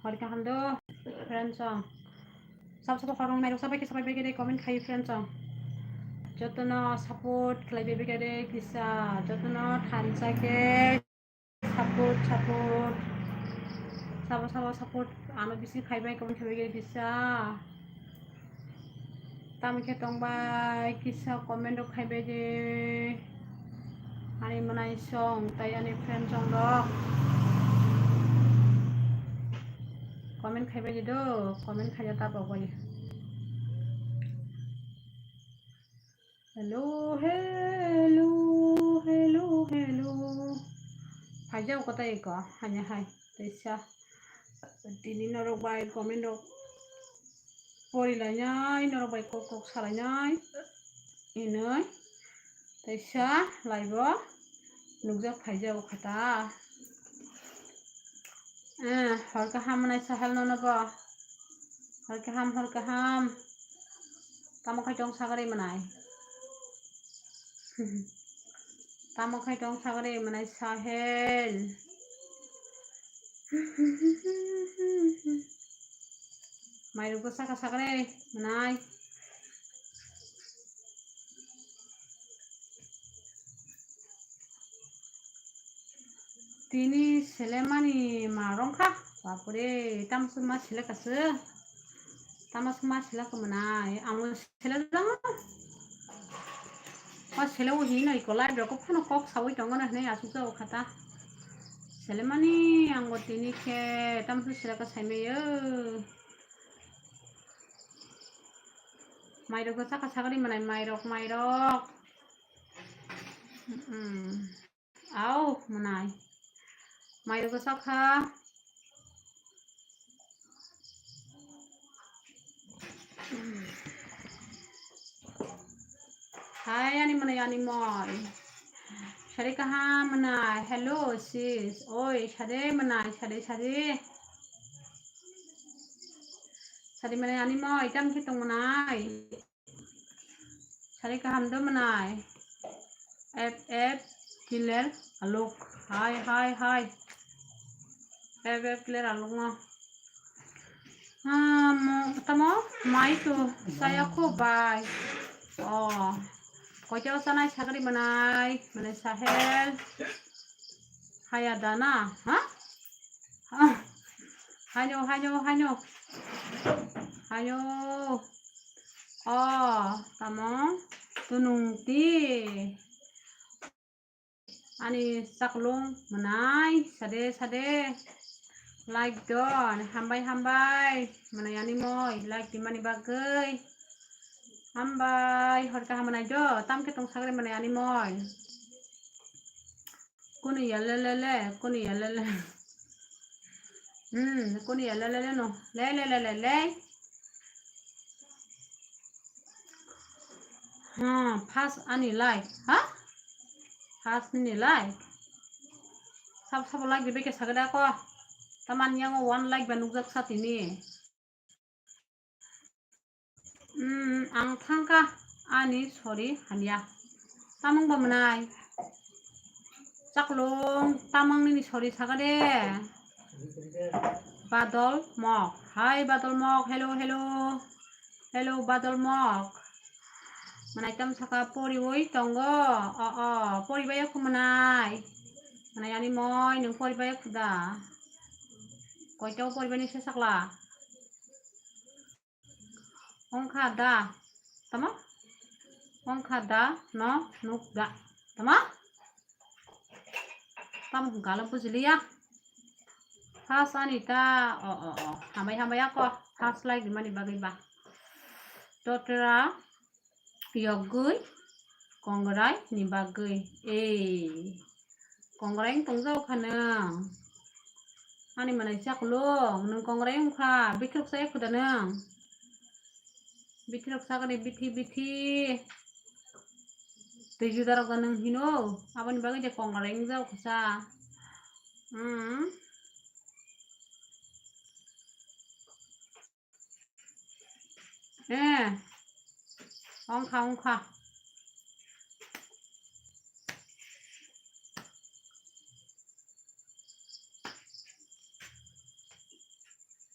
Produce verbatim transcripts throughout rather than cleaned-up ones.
Hor kaham do, friends song. Sab sabo horong nairok sabai kisa bai begede comment khai friends song. Jotono support khlai bai begede kisa, jotono thansa khe support, support. Sabo sabo support ano bisi khai bai comment khai bai begede kisa. Tamo khe tongbai kisa comment rok khai bai de. Ani mwnai song tai ani friend song rok. Comment khai bai de do, comment khai ta bo bai. Hello, hello, hello, hello. Phai jao kotai ko, hanya hai. Teisa. Tini norok bai comment rok pori lainai, norok bai kok kok salainai. Inoi. Teisa laibo nukjak phai jao khata. Eh, hor kaham mwnai Sahel nono bo. Hor kaham, hor kaham. Tamo khai tong sagari mwnai. Tamo khai tong sagari mwnai Sahel. Mairok bo saka sagari mwnai. Tini selemani ma rongkha. Bapure, tamo se ma selekha se. Tamo se ma selekha mwnai. Amo sele jang. O sele o hino iko live rok phano kok sawi tongo na hinui asuk jago khata. Selemani ango tini khe tamo se selekha saimaiyo. Mairok bo saka sagari mwnai mairok, mairok. Mm-mm. Au, mwnai. Mairok bo sakha. Hai, ani mwnai, ani moi. Sari kaham mwnai. Hello, sis. Oi, sade mwnai, sade, sade. Sade mwnai, ani moi, tam khe tong mwnai. Sari kaham do mwnai. F F killer aluk. Hai, hai, hai. F F killer aluk no. Ah, mo-, tamo mai tu saya ko bai. Oh. Koito sanai sagari mwnai, mwnai Sahel. Haya dana, ha? Ah. Hanyo, hanyo, hanyo. Hanyo. Oh, tamo tunung ti. Ani chaklung mwnai sade sade. Like don, hambai hambai. Mwnai ani moi, like di mani bagwi. Hambai, hor kaham mwnai do, tam khe tong sagre mwnai ani moi. Kuni ya le le le, kuni ya le le. Hmm, kuni ya le le le no. Le le le le le. Hmm, first ani like, ha? First ni like. Sab sabo like di beke sagada ko. Taman yang one like ba nukjak sa tini. Hmm, ang thangka ani sori hamya. Tamung ba mwnai. Chaklung tamang nini sori saka de. Badol mok. Hai Badol mok. Hello, hello. Hello, Badol mok. Mwnai tam saka poriwi tongo. O, o, poribai aku mwnai. Mwnai ani moi nung poribai aku da. Koito poribai ni sesakla. Ongkha da. Tamo? Ongkha da no nuk da. Tamo? Tamo hwnkha le bujiliya. First ani ta, o, o, o. Hambai, hambai ako. First like di mani bagwi ba. Totra yogwi kongrai ni bagwi. Ei. Kongrai wng tongjao kha nwng. Ani mwnai chaklung, nwng kongrai wng kha, bithi rok chaya khuda nwng. Bithi rok chakani bithi, bithi. Twi juda rok da nwng hino, aboni bagwi de kongrai wng jao kha sa. Hmm. Eh, ongkha, ongkha.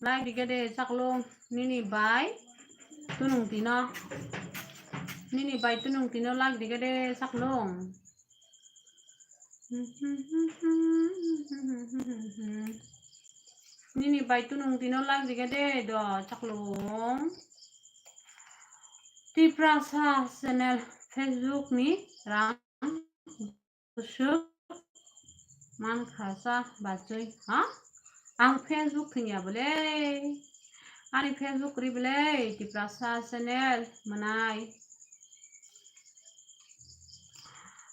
Like rikhe de chaklung, nini bai tunung tino. Nini bai tunung tino like rikhe de chaklung. Nini bai tunung tino like rikhe de do chaklung. Tiprasa channel Facebook ni rang Kusuk mankha sa bachwi, ha? Ang Facebook thwngya bwle. Ani Facebook ri bwle, Tiprasa channel mwnai.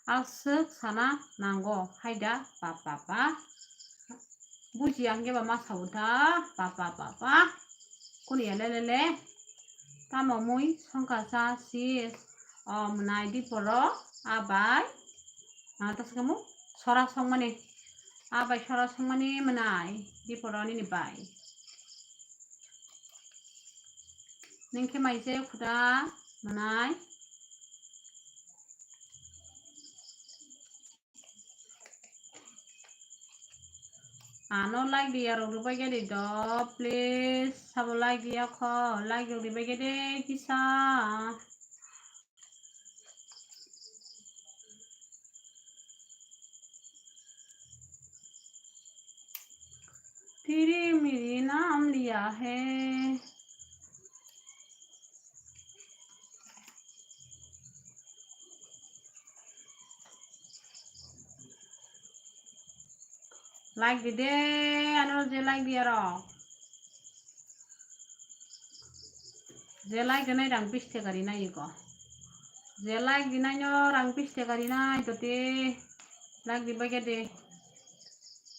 Aswk sana nango, haida pa pa pa. Bujiya hwnkhe ba ma sao ta, pa pa pa pa. Kuniya le le le. Tamo mui songkha sa si. O mwnai diporo abai. Ah, ta sikamu sora songmani. Abai sora songmani mwnai diporo nini bai. Ningkhe mai se khuda mwnai. Ano like diya rok rwbaikhe di do, please. Sabo like diya kho, like rok rwbaikhe de kisa. Tiri miri naam liya hai. Like di de, ano je like diya rok. Je like rinai rang bis teka rinai iko. Je like dinai no rang bis teka rinai toti like di baikhe de.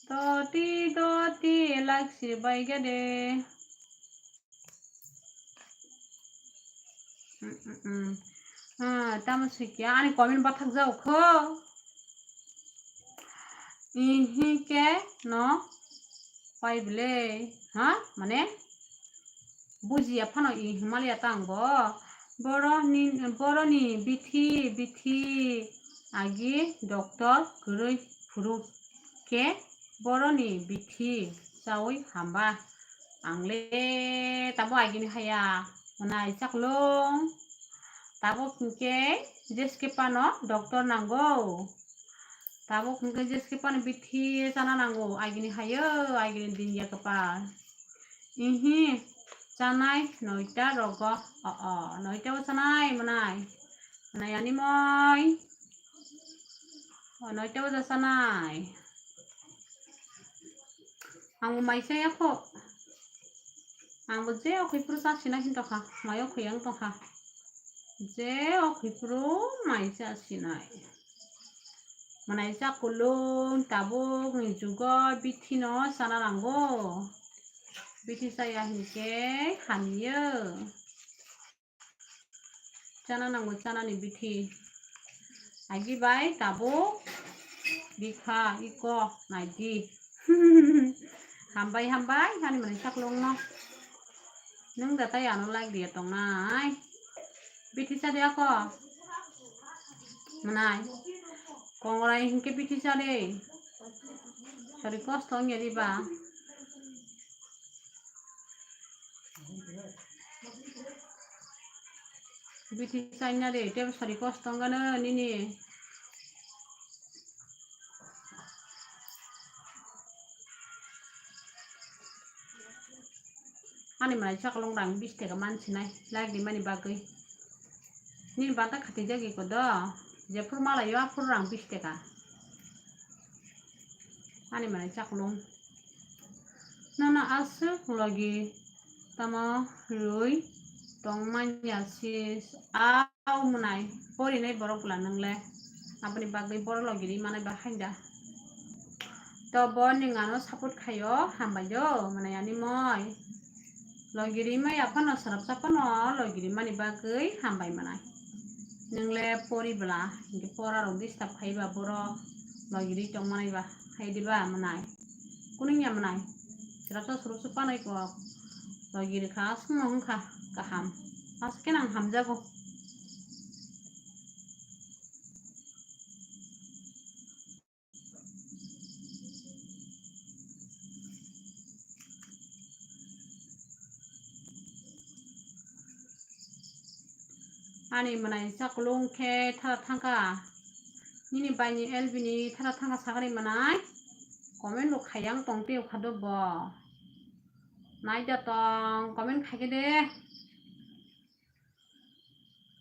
Toti toti like si baikhe de. Mm, mm, mm. Ah, tamo sikya ani comment bathak jao kho. Ihi ke no pai bwle, ha? Mane bujiya phano ihi maliya tang bo. Boroni, boroni bithi, bithi agi doctor kwrwi phuru khe boroni bithi chawi hamba. Ang le tabo agini haya, mwnai chaklung. Tabuk hinkhe jeske pano doctor nango. Tabuk hinkhe jeske pano bithi chana nango, agini hayo, agini din ya kwpal. Ihi, chanai noita rogo, o, o, noita o chanai mwnai. Mwnai ani moi. O, noita o chanai. Ang bo mai chaya kho. Ang bo je okhoi phuru cha sinai hin tongkha, mai okhoi ang tongkha. Je okhoi phuru mai cha sinai. Mwnai cha kulung tabuk ni jugo bithi no chana nango. Bithi chaya hinkhe hamyo. Chana nango, chanani bithi. Agi bai tabuk bikha iko naidi. Hambai, hambai, ani mwnai chaklung no. Nwng da tai ano like diya tongnai. Bithi cha de ako. Mwnai. Kongrai hinkhe bithi cha de. Sori kosto wngya diba. Bithi chaina de, tebo sari kosto wngano nini. Ani mwnai chaklung rang bis teka mansinai, like di mani bagwi. Nini banta khatijak iko do, jephuru malaio aphuru rang bis teka. Ani mwnai chaklung. Nono aswk logi tamo rwi tongmanya sis au mwnai porinai borok bwla nwngle. Aboni bagwi borok logi ri manai ba haida. To bo nwng ano support khaio, hambai do, mwnai ani moi. Logi ri maya phano, sarapsa phano logi ri mani bagwi hambai mwnai. Nwng le pori bwla, hinkhe pora rok disturb khai ba borok logi ri tong manai ba, hai di ba mwnai. Kuning ya mwnai. Sarapsa surupsa panai kok. Logi ri kha, aswk no wng kha kaham. Aswk khe nang hamjago. Ani mwnai chaklung khe thara thangkha. Nini baini L B ni thara thangkha sakani mwnai. Comment bo khaiyang tong tei kha do bo. Naida tong comment khaikhe de.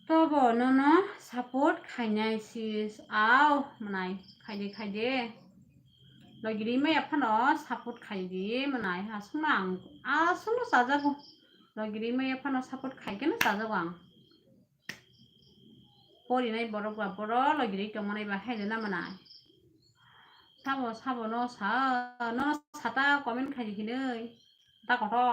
Tobo nono support khainai sis au mwnai khaide khaide. Logiri maya phano support khaidi mwnai aswkno ang aswkno chajago. Logiri maya phano support khaikhe no chajago ang. Porinai borok ba boro logiri tongmanai ba haile na mwnai. Sabo sabo no sa no sata comment khaidi hinoi. Ta koto.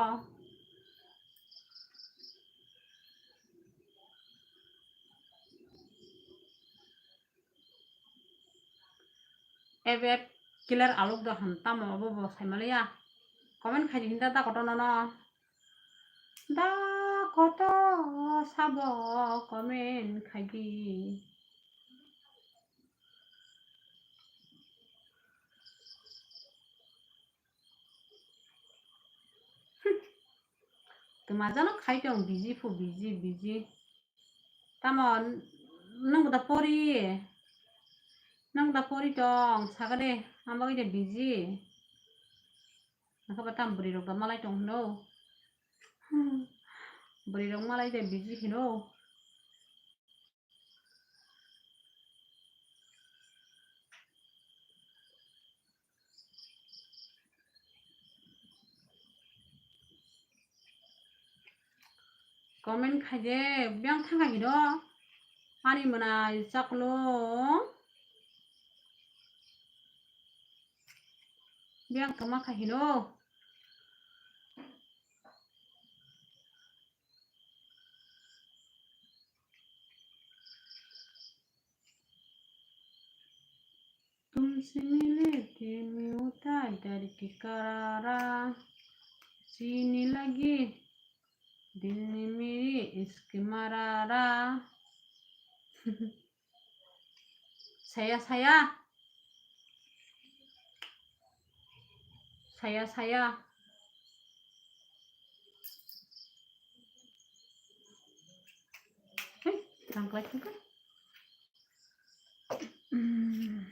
F F killer aluk do ham tamo obo bo saimaliya. Comment khaidi hinda da koto nono. Da koto sabo comment khaidi. Twmajano khai tong busy phu busy busy. Tamo nwng da pori. Nwng da pori tong sagade ambagwi de busy. Nakha ba tam bwrwi rok da malai tong hino. Bwrwi rok malai de busy hino. Comment khaide biyang thangkha hino. Ani mwnai chaklo. Biyang kwma kha hino. तुमसे मिले दिल में उतार डर के करारा, जीने लगे दिल ने मेरे इश्क मरारा। Saya, saya. Saya, saya. Hei, rang kelai tungka. Hmm.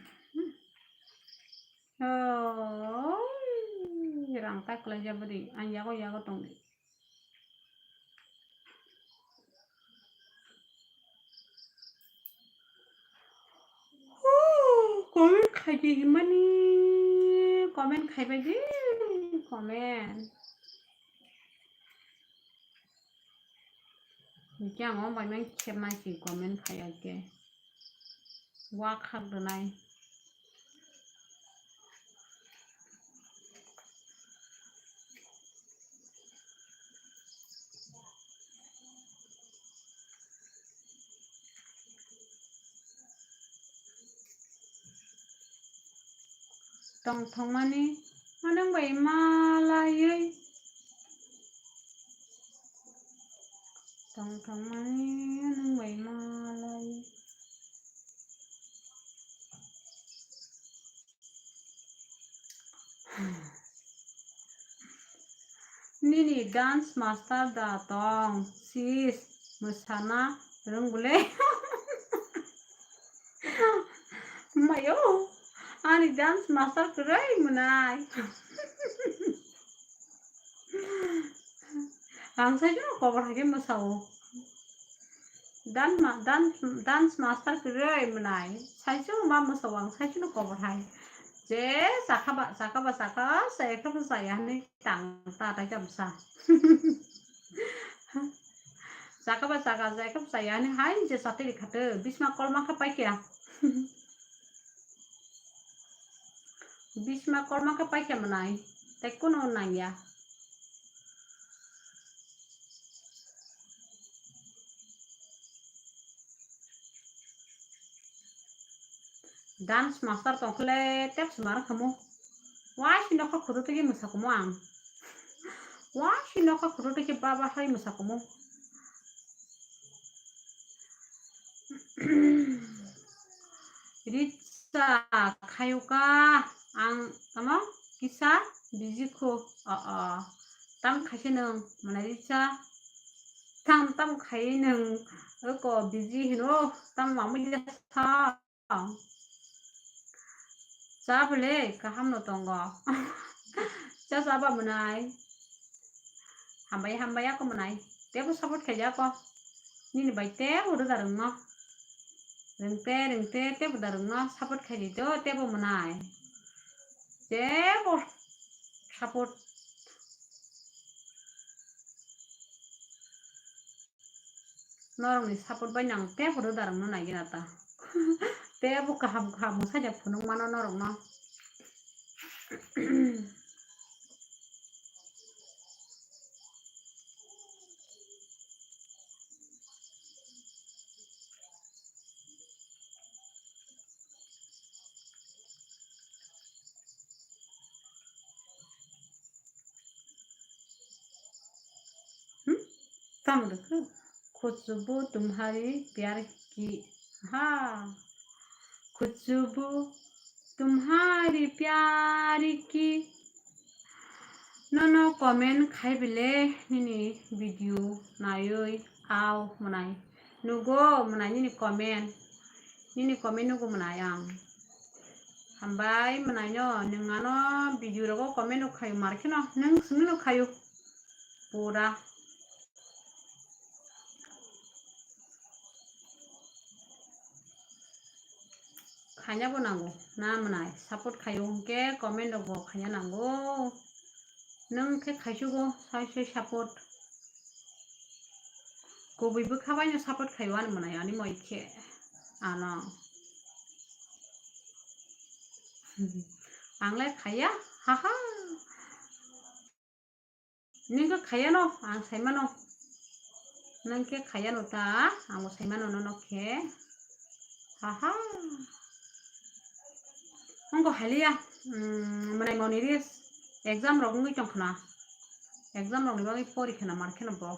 Oh, rang tak kelai jabri. Ang yago, yago tong di. Comment khaidi himani, comment khaibai di, comment. Hwnkhe ang o bai mang khep nai si comment khaiya khe. Wa khak rwnai. Tongthokmani nwng bai malaiwi. Tongthokmani nwng bai malaiwi. Nini dance master da tong, sis, mwsana rwng bwle. Mayo, ani dance master kwrwi mwnai. Ang sai jeno kobor hai khe mwsao. Dan ma-, dan-, dance master kwrwi mwnai. Saichung ma mwsao ang saichung no kobor hai. Je chakha ba, chakha ba, chakha, chaya khe bo chaya hinwi tang ta tai khe bwsa. Chakha ba, chakha, chaya khe bo chaya hinwi hai je chatwi rikha twi. Bisma kolma khe pai khe. Bisma kolma khe pai khe mwnai. Tei kunu nangya. Dance master tongkhle tep sumar khamu. Wai si nokha khudu tigi mwsa kumu ang. Wai si nokha khudu tigi baba hai mwsa kumu. Risa khayuka ang tamo kisa busy kho. O, o. Tam khaise nwng mwnai risa. Tam, tam khai nwng Oko busy hino, tamo mamui de sa. Cha bole kaham no tongo. Cha cha ba mwnai. Hambai hambai ako mwnai. Tebo support khaijako. Nini bai tebo roda rwngno. Rwngte rwngte tebo da rwngno support khaidi to tebo mwnai. Tebo support. Norokni support bai nang tebo roda rwngno naigena ta. Tebo kaham kaham mwsaijak phunukmano norokno. Hmm? Tamo rwkhe? Khuchubu tumhari pyar ki ha. Khuchubu tumhari pyar ki. Nono comment khai bile nini video naiwi ao mwnai. Nugo mwnai nini comment. Nini comment nugo mwnai ang. Hambai mwnai no, nwng ano video rogo comment rok khayo mar kheno, nwng swngno khayo. Pura. Khaina bo nango, na mwnai, support khayo hwnkhe comment rok bo khaina nango. Nwng khe khaichugo, sai sai support. Kubui bwkha bai no support khayo ani mwnai, ani moi khe ano. Ang le khaya, haha. Nwng khe khayano, ang saimano. Nwng khe khayano ta, ang bo saimano nono khe. Haha. Wngkha haliya, mm, mwnai moni ris exam rok wngwi tongkhna. Exam rokni bagwi porikhna mar kheno bo.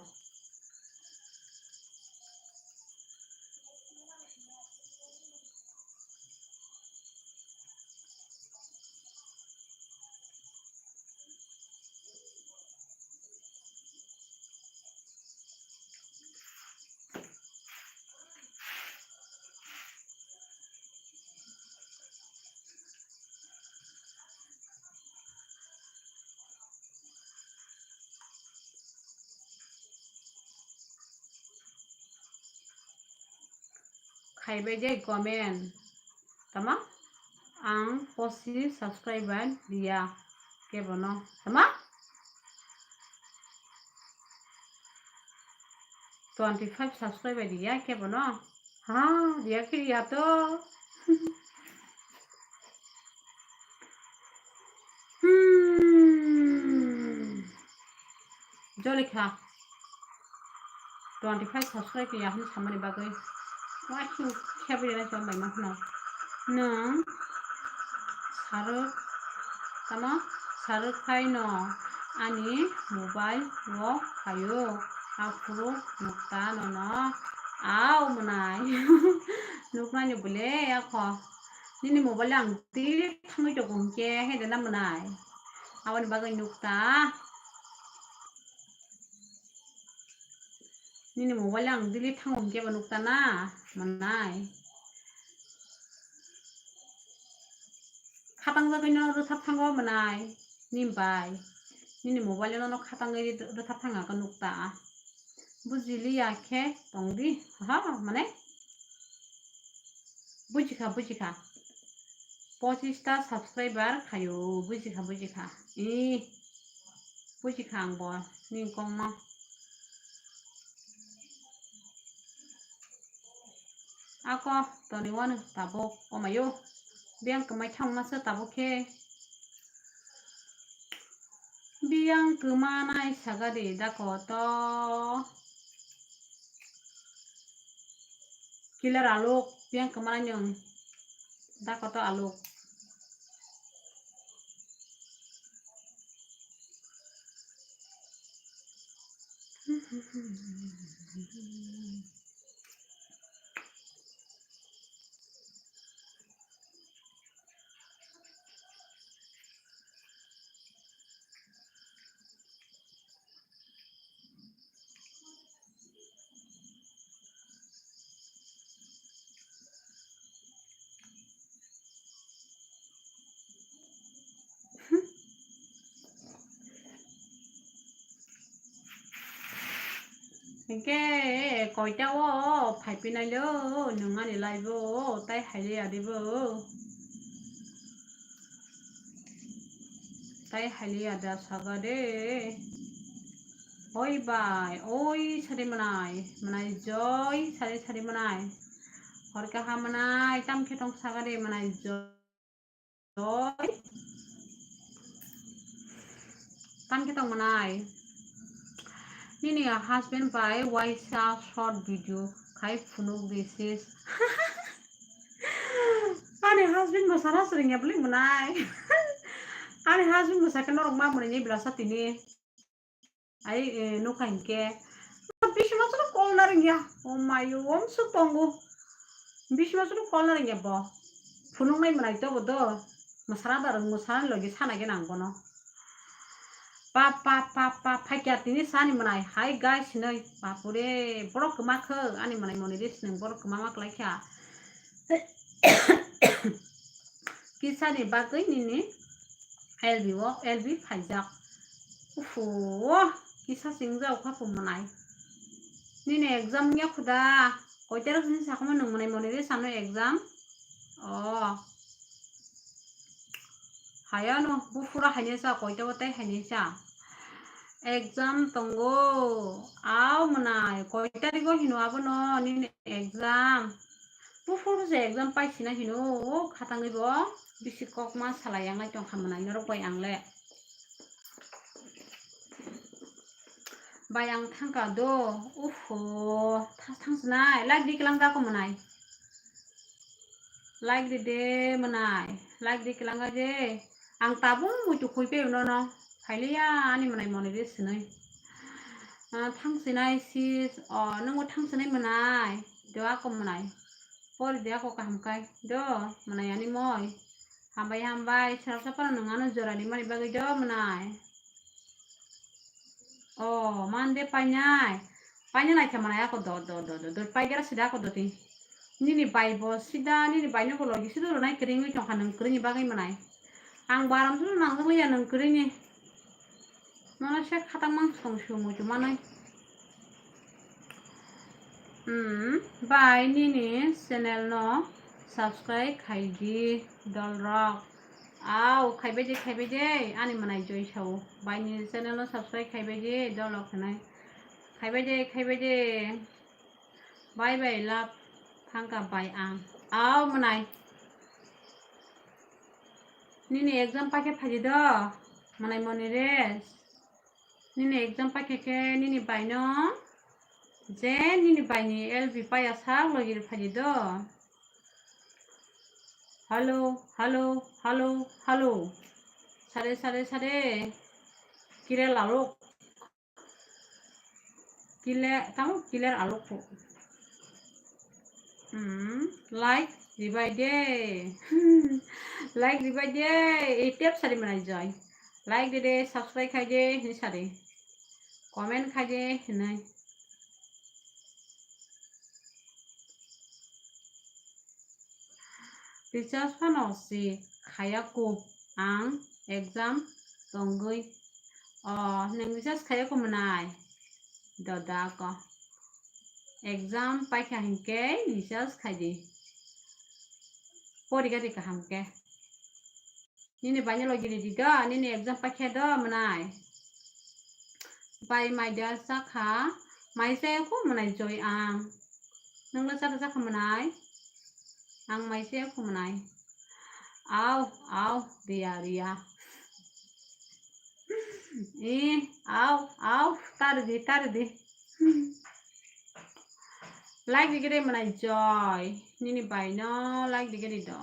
Khaibai je comment. Tama? Ang posi subscriber dia kebono. Tama? Twenty five subscriber dia kebono. Ha, dia kiri ya to. Hmm. Jolikha. Twenty five subscribe ya hwn samani bagwi. Wah, chu khebu ya chon bai ma khno. Nwng saruk, tamo saruk khai no ani mobile o khayo. Aphuru nukta nono. Au mwnai. Nuknani bole akho. Nini mobile ang delete thangwi tongo hwnkhe, hai de na mwnai? Aboni bagwi nukta. Nini mobile ang delete thango hwnkhe bo nukta na mwnai? Khatang jagwi no rwthap thango mwnai? Ni bai. Nini mobile no khatangwi rwthap thanga khe nukta. Bujiliya khe tongdi. Ha, mane? Bujikha, bujikha. Pochista subscriber khayo, bujikha, bujikha. Ee, bujikha ang bo, ni kongma. Ako, toni wano tabuk, omayo. Biyang kwmai thangma se tabuk khe. Biyang kwmanai sagadi dako to. Kilar aluk, biyang kwmanai nwng. Dako to aluk. Hingke koita o phaipinai lo nwng ani live o, tai haile ya de bo. Tai haile ya da saga de. Oi bai, oi sari manai, manai joi sari sari manai. Hor kaha manai, tam khe tong saga de manai joi. Oi. Tam khe tong manai. Nini husband bai waisa short video khai phunuk di sis. Ani husband bo sana sering ya beli manai. Ani husband bo sakhe norok ma muni ni belasa tini. Ai, eh, nukha hinkhe. Bisima suru call na ringya. O mayo, om suk tongo. Bisima suru call na ringya bo. Phunuk nai manai to bo do. Masara da rung, masara logi sana ge nang bono. Pa, pa, pa, pa, phaikya tini sani manai. Hi guys, hinoi. Bapure, borok kwma kho. Ani manai moni ris nung borok kwma ma kwlai kha. Kisani bagwi nini L B o, L B phaijak. Ufu, kisa singjak kha phumunai. Nini exam ya khuda, koita rok sini sakuma nung munai moni re sano exam. Oh. Hayano, bufura hainesa, koita o tai hainesa. Exam tongo, au munai, koita rigo hino abono nini exam. Buphuru se exam paisina hino, o khatangwi bo bisi kokma salai yanglai tongkha mwnai norok bai ang le. Bai ang thangka do, uffo, tha-, thangsinai, like di kwlang da ko mwnai. Like di de mwnai, like di kwlang ga je. Ang tabung muitu khui pe nono, phailiya ani mwnai moni de sinai. Ah, thangsinai sis, o, nungo thangsinai mwnai, do ako mwnai. Pori de ako kaham kai do, mwnai ani moi. Hambai, hambai, sarsa para nung ano jora ni mani bagwi do mwnai. O, mande painai. Painai lai khe mwnai ako do, do, do, do, do, paigera sida ako do ti. Nini bai bo sida, nini bai no bo logi sida ronai kwrwngwi tongkha nung kwrwngni bagwi mwnai. Ang baram sida nang ya nung kwrwngni. Nono se khatang mang song song muitu manai. Hmm, bai nini channel no subscribe khai di dolrok. Au, khaibai de, khaibai de, ani mwnai joi sao. Bai nini channel no subscribe khaibai de dolrok hinai. Khaibai de, khaibai de. Bye bye love, thangka bai ang. Au mwnai. Nini exam paikhe phaidi do. Mwnai moni re. Nini exam paikhe khe nini baino. Je nini baini L B paiya sak logi phaidi do. Hello, hello, hello, hello. Sare, sare, sare. Kire lalok. Kile, tamo kiler alok po. Hmm, like ribai de. Like ribai de. Ei tep sari manai joi. Like de de, subscribe khai de, hin sari. Comment khai de, hinai. Recharge phano si khaya kub ang exam tongwi. O, nwng recharge khaya kub mwnai? Doda ko. Exam paikha hinkhe recharge khai di. Porikha di kaham khe. Nini baino logi ridi do, nini exam paikha do mwnai. Bai mai da chakha, mai se ko mwnai joi ang. Nungla chata chakha mwnai. Ang mai se ko mwnai. Au, au, riya, riya. Eh, au, au, tardi, tardi. Like di gede mwnai joi. Nini baino like di gede do.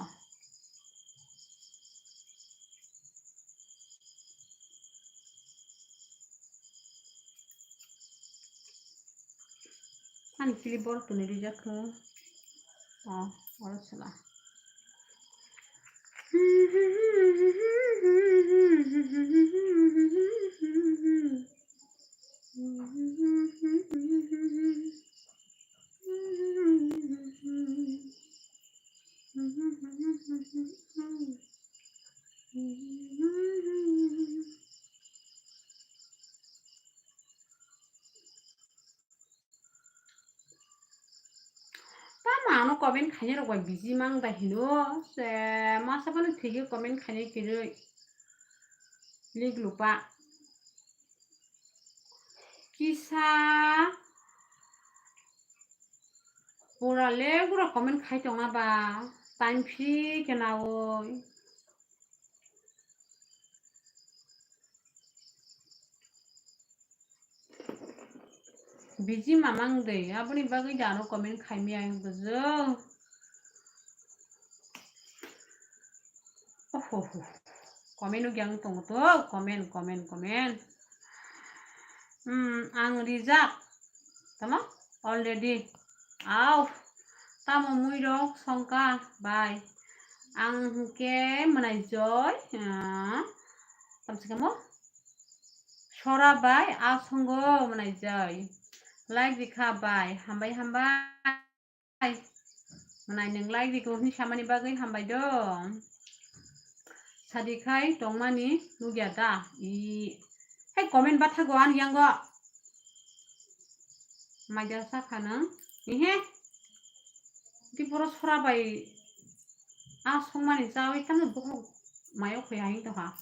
Ani clipboard tuni rijak kho. O, oro sela. comment khainai rok bai busy mang bai hino. Se masa phano thwigwi comment khainai kwrwi. Lik lupa. Kisa pura le gura comment khai tongna ba time free khe nawi. Busy mamang de, aboni bagwi da ano comment khaimya ang bujo. Oho ho. Comment o gyang tongo to, comment, comment, comment. Hmm, ang rijak. Tamo? Already. Au. Tamo muirok songka bai. Ang hwnkhe mwnai joy. Ah, tamsi kamo? Sora bai, a songo mwnai joy. Like rikha bai. Hambai, hambai. Mwnai nwng like rikha hwnwi samani bagwi hambai do. Sadi khai tongmani nukya da? I. Hai comment bathago ani yango. Maida sakha nang. Ihe. Di poro sora bai a songmani chawi tamo bohok mayo khoi haing tongha.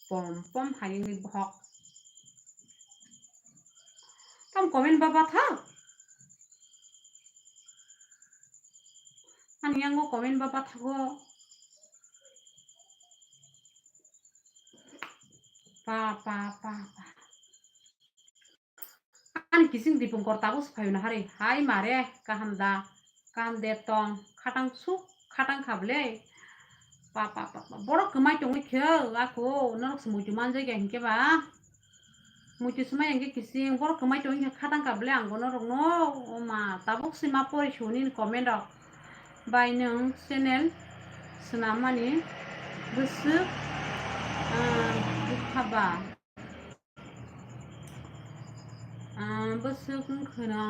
Pom pom haing bohok. Tam comment ba batha. Ani yango comment ba bathago. Pa, pa, pa, pa. Ani kising Dipongkor tabuk se phaio nahari. Hai mare, kaham da, kaham de tong, khatang suk, khatang kha ble. Pa, pa, pa, pa. Borok kwmai tongwi khe, ako, norok se muitu manjak ya hinkhe ba. Muitu swmai hinkhe kising, borok kwmai tongwi khe khatang kha ble ang bono rokno. O ma, tabuk se ma pori suni comment rok. Bai nwng channel swnammani bwswk, ah, bwkha ba. Ah, bwswk wngkhwna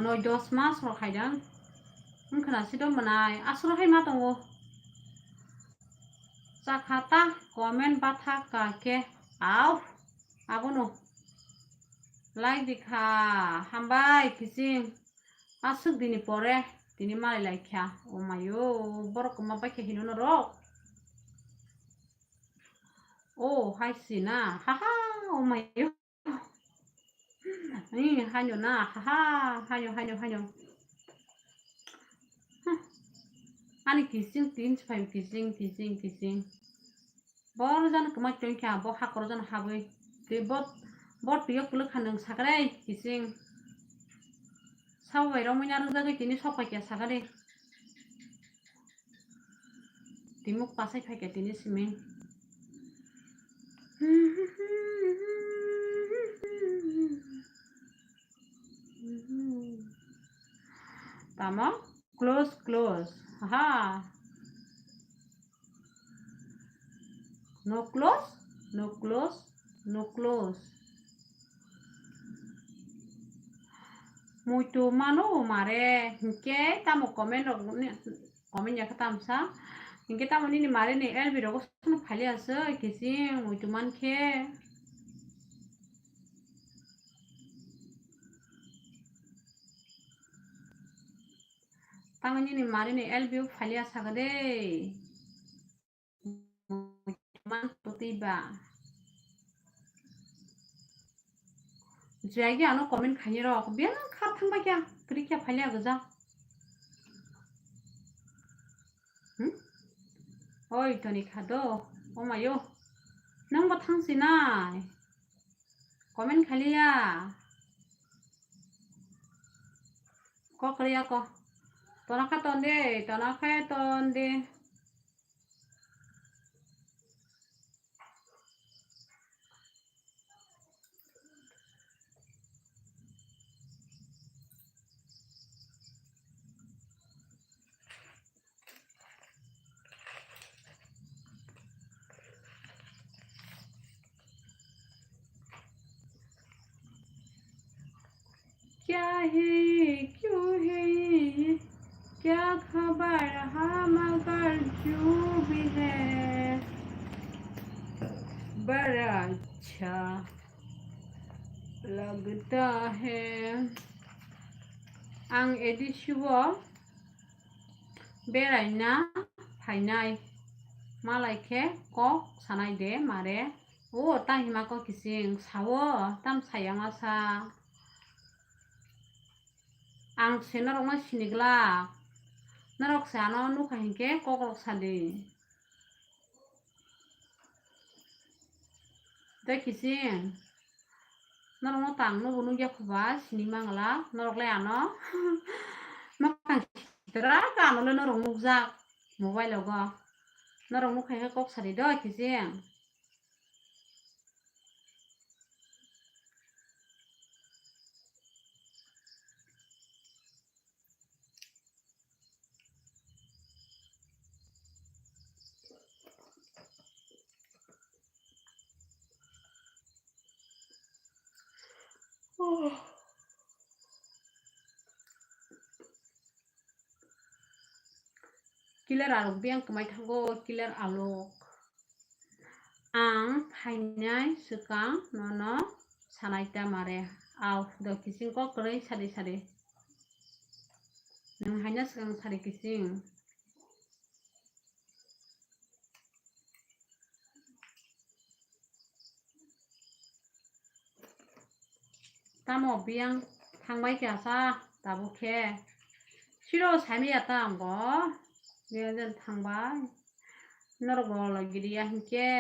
noi dos mas rok hai da. Wngkhwna sido mwnai aswk hai ma tongo. Chakha ta comment batha ka khe. Au, abono. Like rikha, hambai kising. Aswk dini pore, tini malai lai kha. O mayo, borok kwma bai khe hino norok. O, hai si na. Ha ha, o mayo. Ni, hanyo na. Ha ha, hanyo, hanyo, hanyo. Huh. Ani kising, tin, five, kising, kising, kising. Bor jano kwma tong kha, bo hakoro jano habwi. Tei bot, bot twiyo kwlwk kha nwng sakrai, kising. Sabo bai romwi narwk jagwi tini sok pai kha sakari. Timuk pasai phai kha tini simi. Tamo? Close, close. Ha. No close, no close, no close. Muitu mano mare, hinkhe tamo comment rok ni, comment ya khe tamsa. Hinkhe tamo nini mare ni L B rogo sono phali aswk, kising muitu mankhe. Tamo nini mare ni L B o phali aswk de. Man twi ba. Juyagi ano comment khaini rok. Biya khar thang ba kya? Kri kya phalia gajak. Hmm? Oi, toni khado. O mayo. Nang ba thang sinai. Comment khalia. Kok kria ko. Tona kha ton de, tona kha ton de. क्या है, क्यों है ये, क्या खबर, हाँ मगर जो भी है, बड़ा अच्छा लगता है। Ang edit sibo. Beraina phainai malai khe kok sanai de mare. O, tang hima kok kising sao, tam sayama sa. Ang se norokno siniglak. Norok se ano nukha hinkhe kokrok sadi. Tei kising, norokno tang nubo nukya khuba sini mangla, norok le ano makang sitra ka ano le norok nukjak mobile o go. Norok nukha khe kok sadi do kising. Kiler alok biyang kwmai thango, kiler alok. Ang phainai swkang nono sanai ta mare. Au, do kising kok kwrwi sadi sadi. Nwng haino swkang sadi kising. Tamo biyang thangbai kha sa tabuk khe. Siro saimaya ta amgo. Biyang jen thangbai. Norok bo logiriya hinkhe.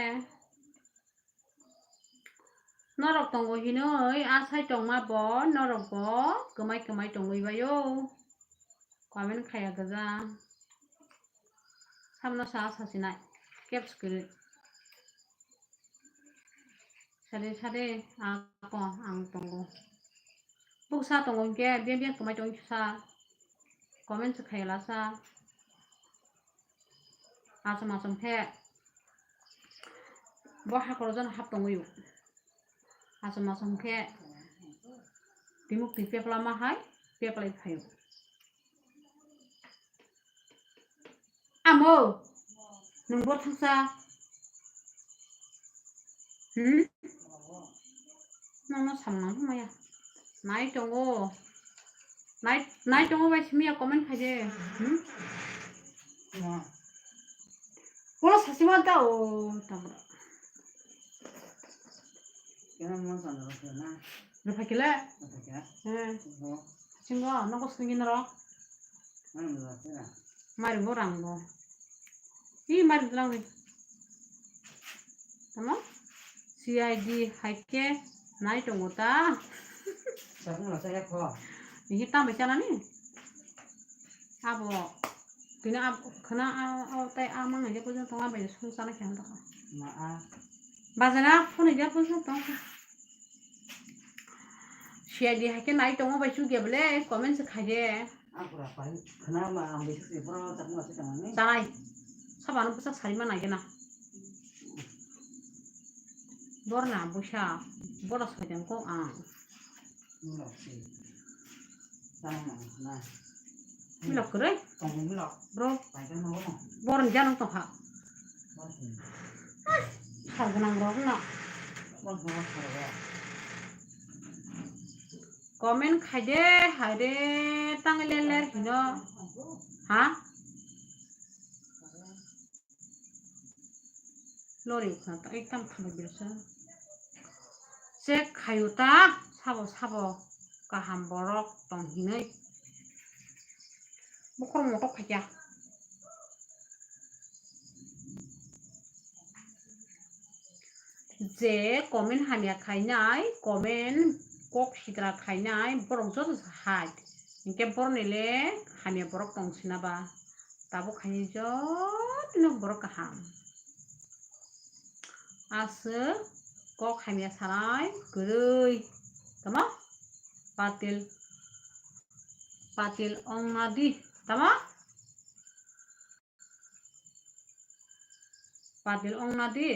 Norok tongo hinoi asai tongma bo norok bo kwmai kwmai tongwi baio. Comment khaya gwja. Samno sa sasinai. Caps kwrwi. Sade sade ako ang tongo. Buksa tongo hinkhe biyang biyang kwmai tongwi sa. Comment se khayala sa. Achom achom khe bo hakoro jano hap tongwi o. Achom achom khe timuk twi pepla ma hai peplai phaio. Amo, nwng bo thangsa. Hmm? Nono samnang maya. Nai tongo. Nai, nai tongo bai simiya comment khaide. Hmm? Bono sasi man ta o tabra. Kena mo sana rasa na. Rupha kila? Rupha kila? Hmm. Singo, nokos kini noro. Mari bo rang bo. Ih, mari lang ri. Tamo? C I D hai khe nai tongo ta. Sakung la saya kho. Ihi tam bai chanani? Abo. Tini ab khana a, a, tai a mang je pujung tonga bai sung sana khe handa. Ma a. Bajana phone je pujung tonga. C I D hai khe nai tongo bai chukya bole, comment se khai de. Chanai. Sabano bwsa sari ma nai gana. Borna bwsa, boro soitan kok ang. Milok kwrwi? Bro. Borni jano tongkha. Sal gwnang rok no. Comment khaide, haide, tang ler ler hino. Ha? Lori ukhna ta, ekdam thambai birsa. Check khayu ta, sabo, sabo, kaham borok tong hinwi. Bukhorok motok khaikya. Je comment hamya khainai, comment kok sitra khainai, borok joto se hai. Hinkhe borokni le hamya borok tong sina ba. Tabuk khainai jotono borok kaham. Aswk kok hamya sanai kwrwi. Tamo? Patil. Patil ongna di. Tamo? Patil ongna di.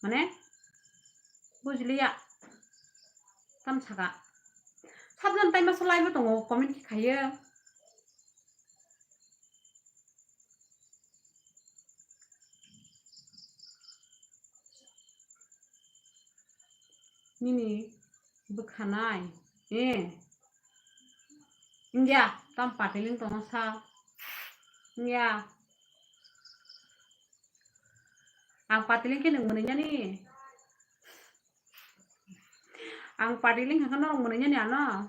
Mane? Bujiliya. Tam saka. Sabjan tai masa live tongo, comment khe khaiyo. Nini bwkhanai, eh. India, tam patiling tongo sa. Ya. Ang patiling khe nwng mwnwi nani. Ang patiling khe norok mwnwi nani ano.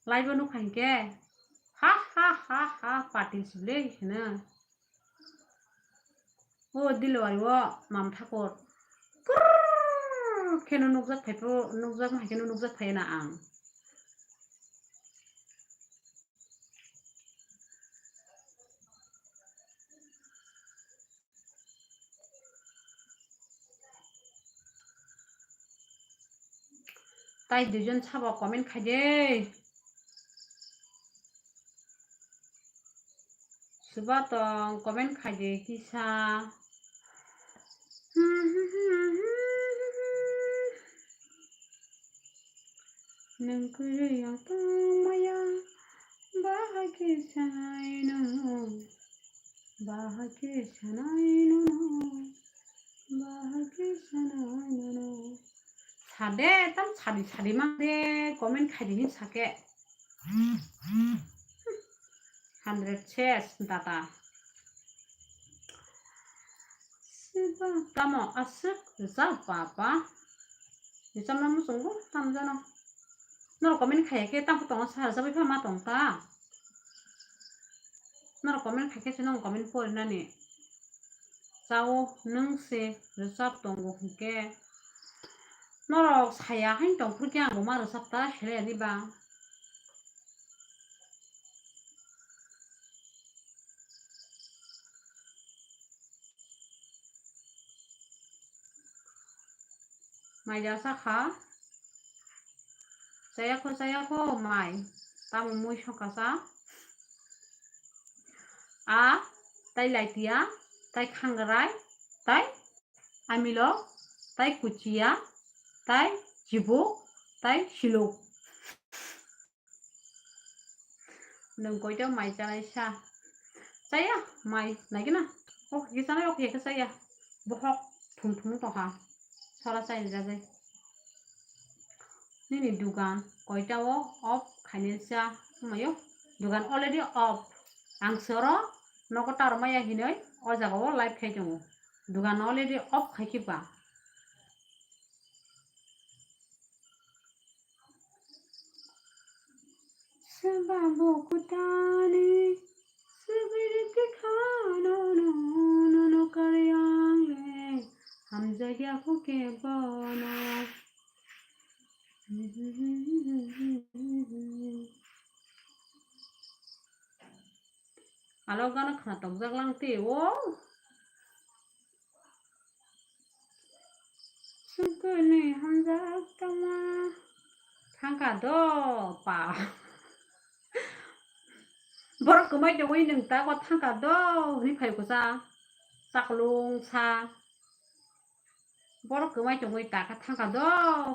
Live o nukha hinkhe. Ha ha ha ha, patil sibli hino. O Dilwari o Mam Thakur. Kurr kheno nukjak phai phuru, nukjak ma hai kheno nukjak phai na ang. Tai duijon sabo comment khai de. Suba tong comment khai de kisa. Nwng kwrwi ang tongmaya, bahai khe sanai nono, bahai khe sanai nono, bahai khe sanai nono. Sade, tam sadi, sadi mang de, comment khai di hin sake. Hundred ses data. Siba tamo aswk ja papa. Nichamno muchungo tamjano. Norok comment khaiya khe tamo tongo sa rwjagwi pha ma tong ta. Norok comment khai khe se nong comment porinani. Chao nwng se rwchap tongo hinkhe. Norok saya haino tong phuru khe ang bo ma rwchap ta, sele ani ba. Mai ja sa kha. Chaya kho, chaya kho, mai. Tamo mui songkha sa. A, tai laitia, tai khangrai, tai amilo, tai kuchia, tai chibuk, tai siluk. Nwng koito mai chanai sa? Chaya mai, naikhe na? Ok, khe chanai, ok, khe chaya. Bohok thum thum tongkha. Sara chai rijagwi. Nini dugan koita o off khainai sa wngmaio? Dugan already off. Ang soro nogo tar maya hinoi o jaga o live khai tongo. Dugan already off khai khe ba. Seba bo kutani, sugiri tikhano no, no, no kari ang le, hamjagya huke bono. Alo gana khna tokjak lang te o. Sukuni hamjak tongma. Thangka do pa. Borok kwmai tongwi nwng tako thangka do hwnwi phai kusa. Chaklung sa. Borok kwmai tongwi taka thangka do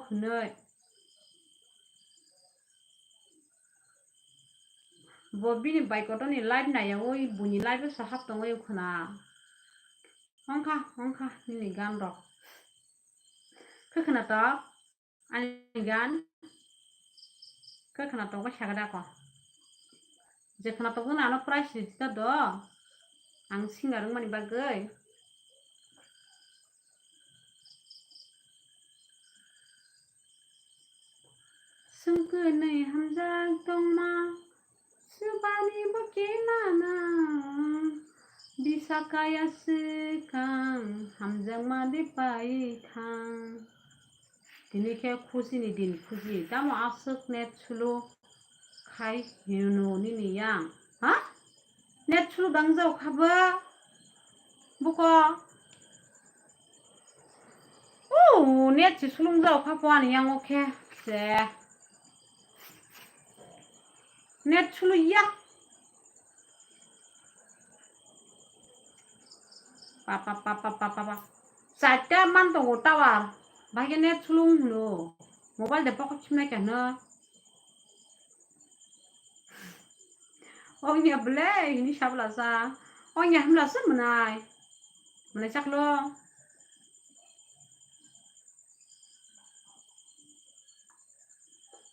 hwnwi. Bo bini bai kotorni live naiyawi buini live o sohap tongwi khwna. Ongkha, ongkha nini gan rok. Khe khwna tok ani gan. Khe khwna tok bai sakha da ko. Je khwna tok no ano prize ri ta do. Ang singer wngmani bagwi. Sungkwnwi hamjak tongma, swbani bo kenana. Bisa kaya swkang, hamjakma de pai thang. Tini khe khusi ni din, khusi. Tamo aswk net slow khai hino nini yang. Ha? Net slow dangjao kha bo? Buko? Oh, net si sulung jao kha po ani yang o khe. Se. Net slow ya. Pa, pa, pa. Charta man tongo tower. Bahai khe net sulung hwno. Mobile de pocket simnai khe hwno. Ongya ble hini sabla sa. Ongya himla sa mwnai. Mwnai chaklo.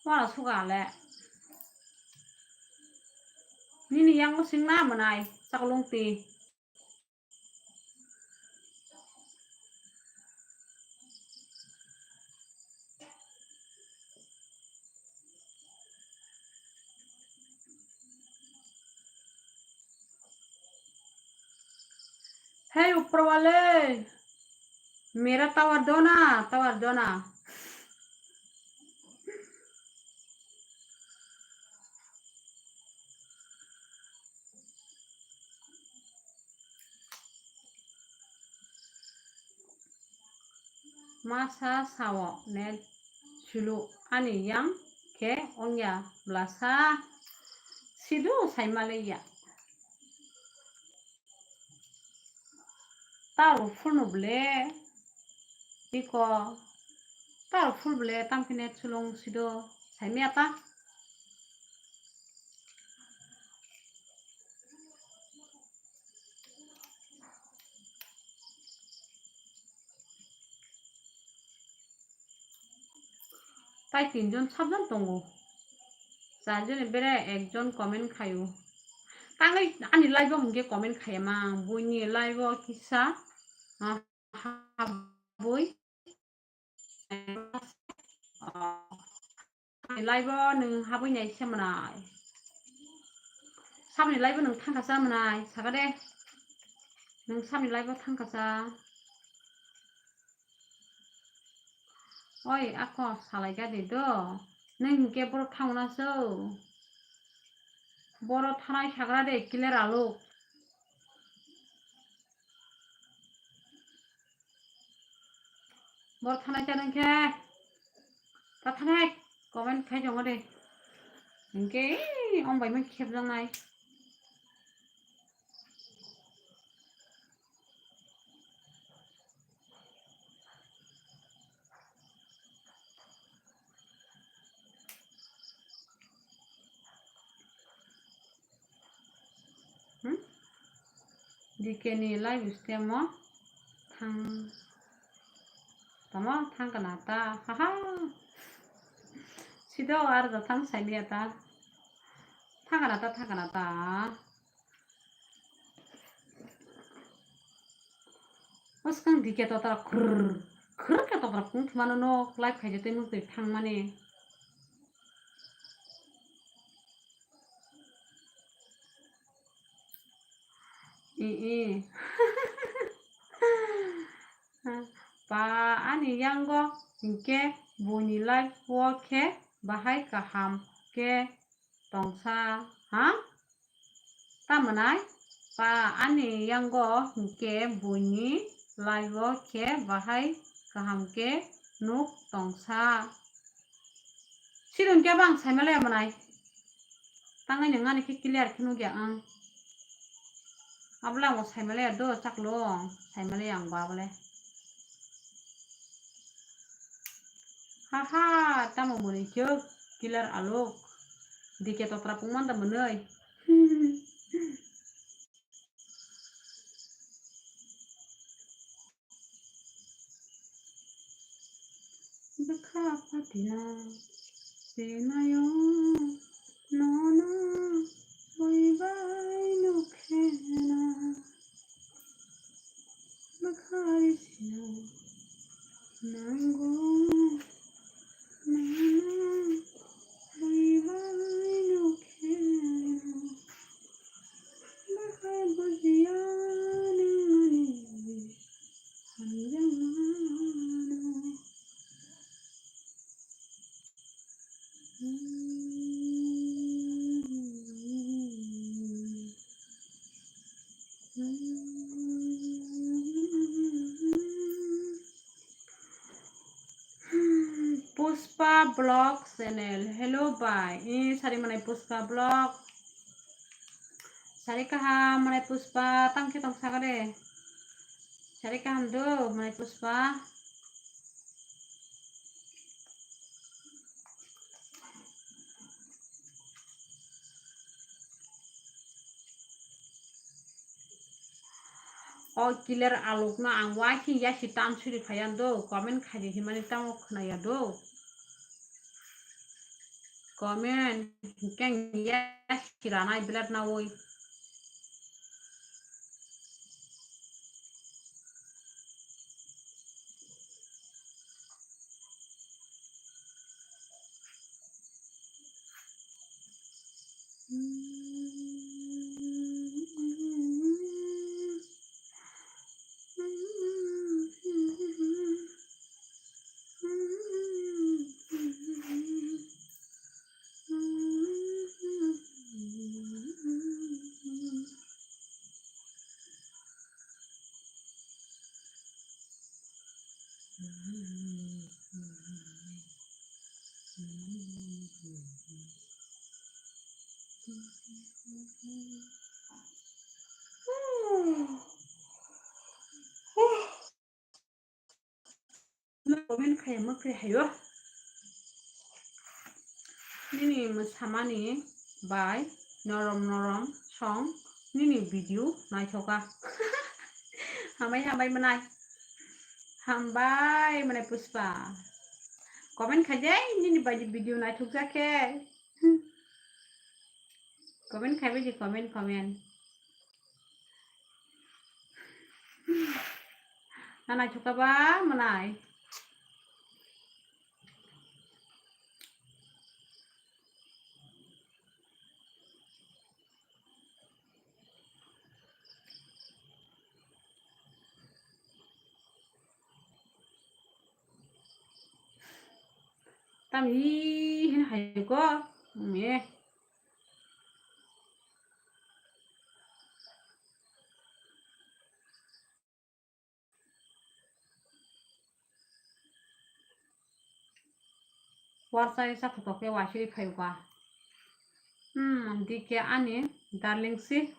Wala suga le. Nini yang singna mwnai. Chaklung ti. Hey, ऊपर वाले, मेरा टावर दो ना, टावर दो ना। Masa sao net sulu ani yang khe ongya blasa sidu saimale ya. Taro phunu ble iko taro phul ble tamkhe net sulung sido saimya ta. Tai tinjon sabjon tongo. Charjon bere ekjon comment khaio. Tangwi ani live o hwnkhe comment khaiya mang. Buini live o kisa, ah, habwi. Live o nwng habwi nai se mwnai. Sabni live o nwng thangkha cha mwnai, saka de. Nwng sabni live o thangkha cha. Oi, ako salai gadi do. Nwng hinkhe boro thangna so. Boro thanai sagra de, clear aluk. Bor thanai cha nang khe. Ta thanai comment khai jongo de. Hinkhe, ong bai man khep jang nai. Hmm? D K ni live stream o thang tamo thang kana ta, haha. Sido ar da thang saimya ta. Thang kana ta, thang kana ta. Bwskang D K totra khur khur khe totra kung thumano nok live khaijak tei nuk twi thangmani. I, i. Pa ani yango hinkhe buini live o khe bahai kaham khe tongsa, ha? Tamwnai pa ani yango hinkhe buini live o khe bahai kaham khe nuk tongsa. Sidon khe bang saimalaya mwnai. Tangwi nwng ani khe clear khe nukya ang. Abole ang bo saimalaya do chaklo, saimalaya ang bo abole. Haha, tamo mwnwi khe clear aluk. D K totra pungman da mwnwi. Bwkha patina sinayo nono buibai nukhena. Bwkha risino nango nono buibai nukhena. Bwkha bujiya nangni hamjakmano. Pushpa Vlog Channel. Hello bai. Eh, sari manai Pushpa Vlog. Sari kaham manai Pushpa. Tang khe tong saka de. Sari kaham do manai Pushpa. O clear alukno ang uaikhe yasi tan suri phaiya do, comment khaidi himani tamo khwnaya do. Comment hinkhe ang yasi ranai bilat naui. Comment khai ma kre hayo. Nini mwsamani bai norom norom song nini video naithoka. Hambai hambai manai. Hambai manai Pushpa. Comment khai de nini bai video naithok jakhe. Comment khai bai di comment comment. Nanai thuka ba manai. Tam hi hin hai ko. Me. Warsa sa photo khe wasiri phai ba. Hmm, D K ani darling si.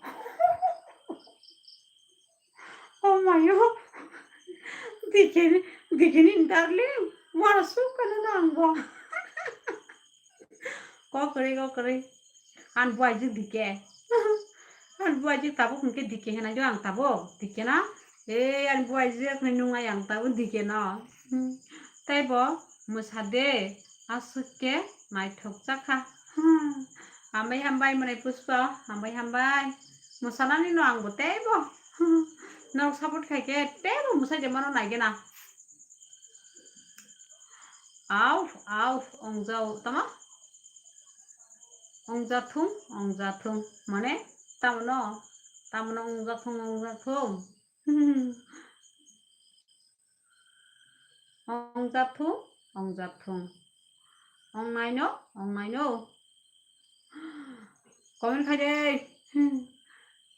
Oh my God. D K ni, D K ni darling. Wara suk kana nang bo. Kokri, kokri. An buaijwk D K. An buaijwk tabuk hwnkhe D K hwnai do ang tabuk. D K na? Ei, an buaijwk hwnwi nung ai ang tabuk D K no. Hmm. Tei bo mwsa de, aswk khe naithok chakha. Hmm. Hambai, hambai, mwnai Pushpa, hambai, hambai. Mwsanani no ang bo tei bo. Hmm. Nok support khai khe tei bo mwsai de mano nai gena. Au, au, ongjao, tama? Ongjathung, ongjathung. Mane, tamono, tamono ongjathung, ongjathung. Ongjathung, ongjathung. Ongnaino, ongnaino. Comment khai de.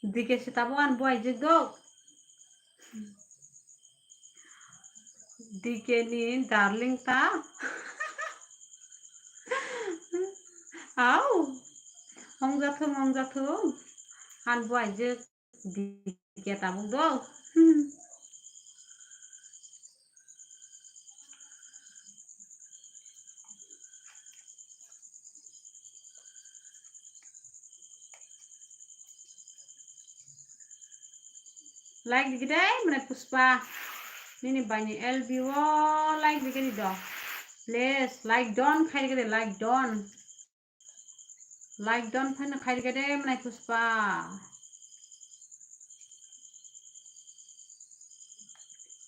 D K se tabuk ani buaijwk do. D K ni darling ta. Au. Ongjathung, ongjathung. Ani buaijwk D K tabuk do. Hmm. Like dikhe de, mane Pushpa. Nini baini L B o like dikhe di do. Please, like don khai dikhe de, like don. Like don phaina khai rikha de, mwnai Pushpa.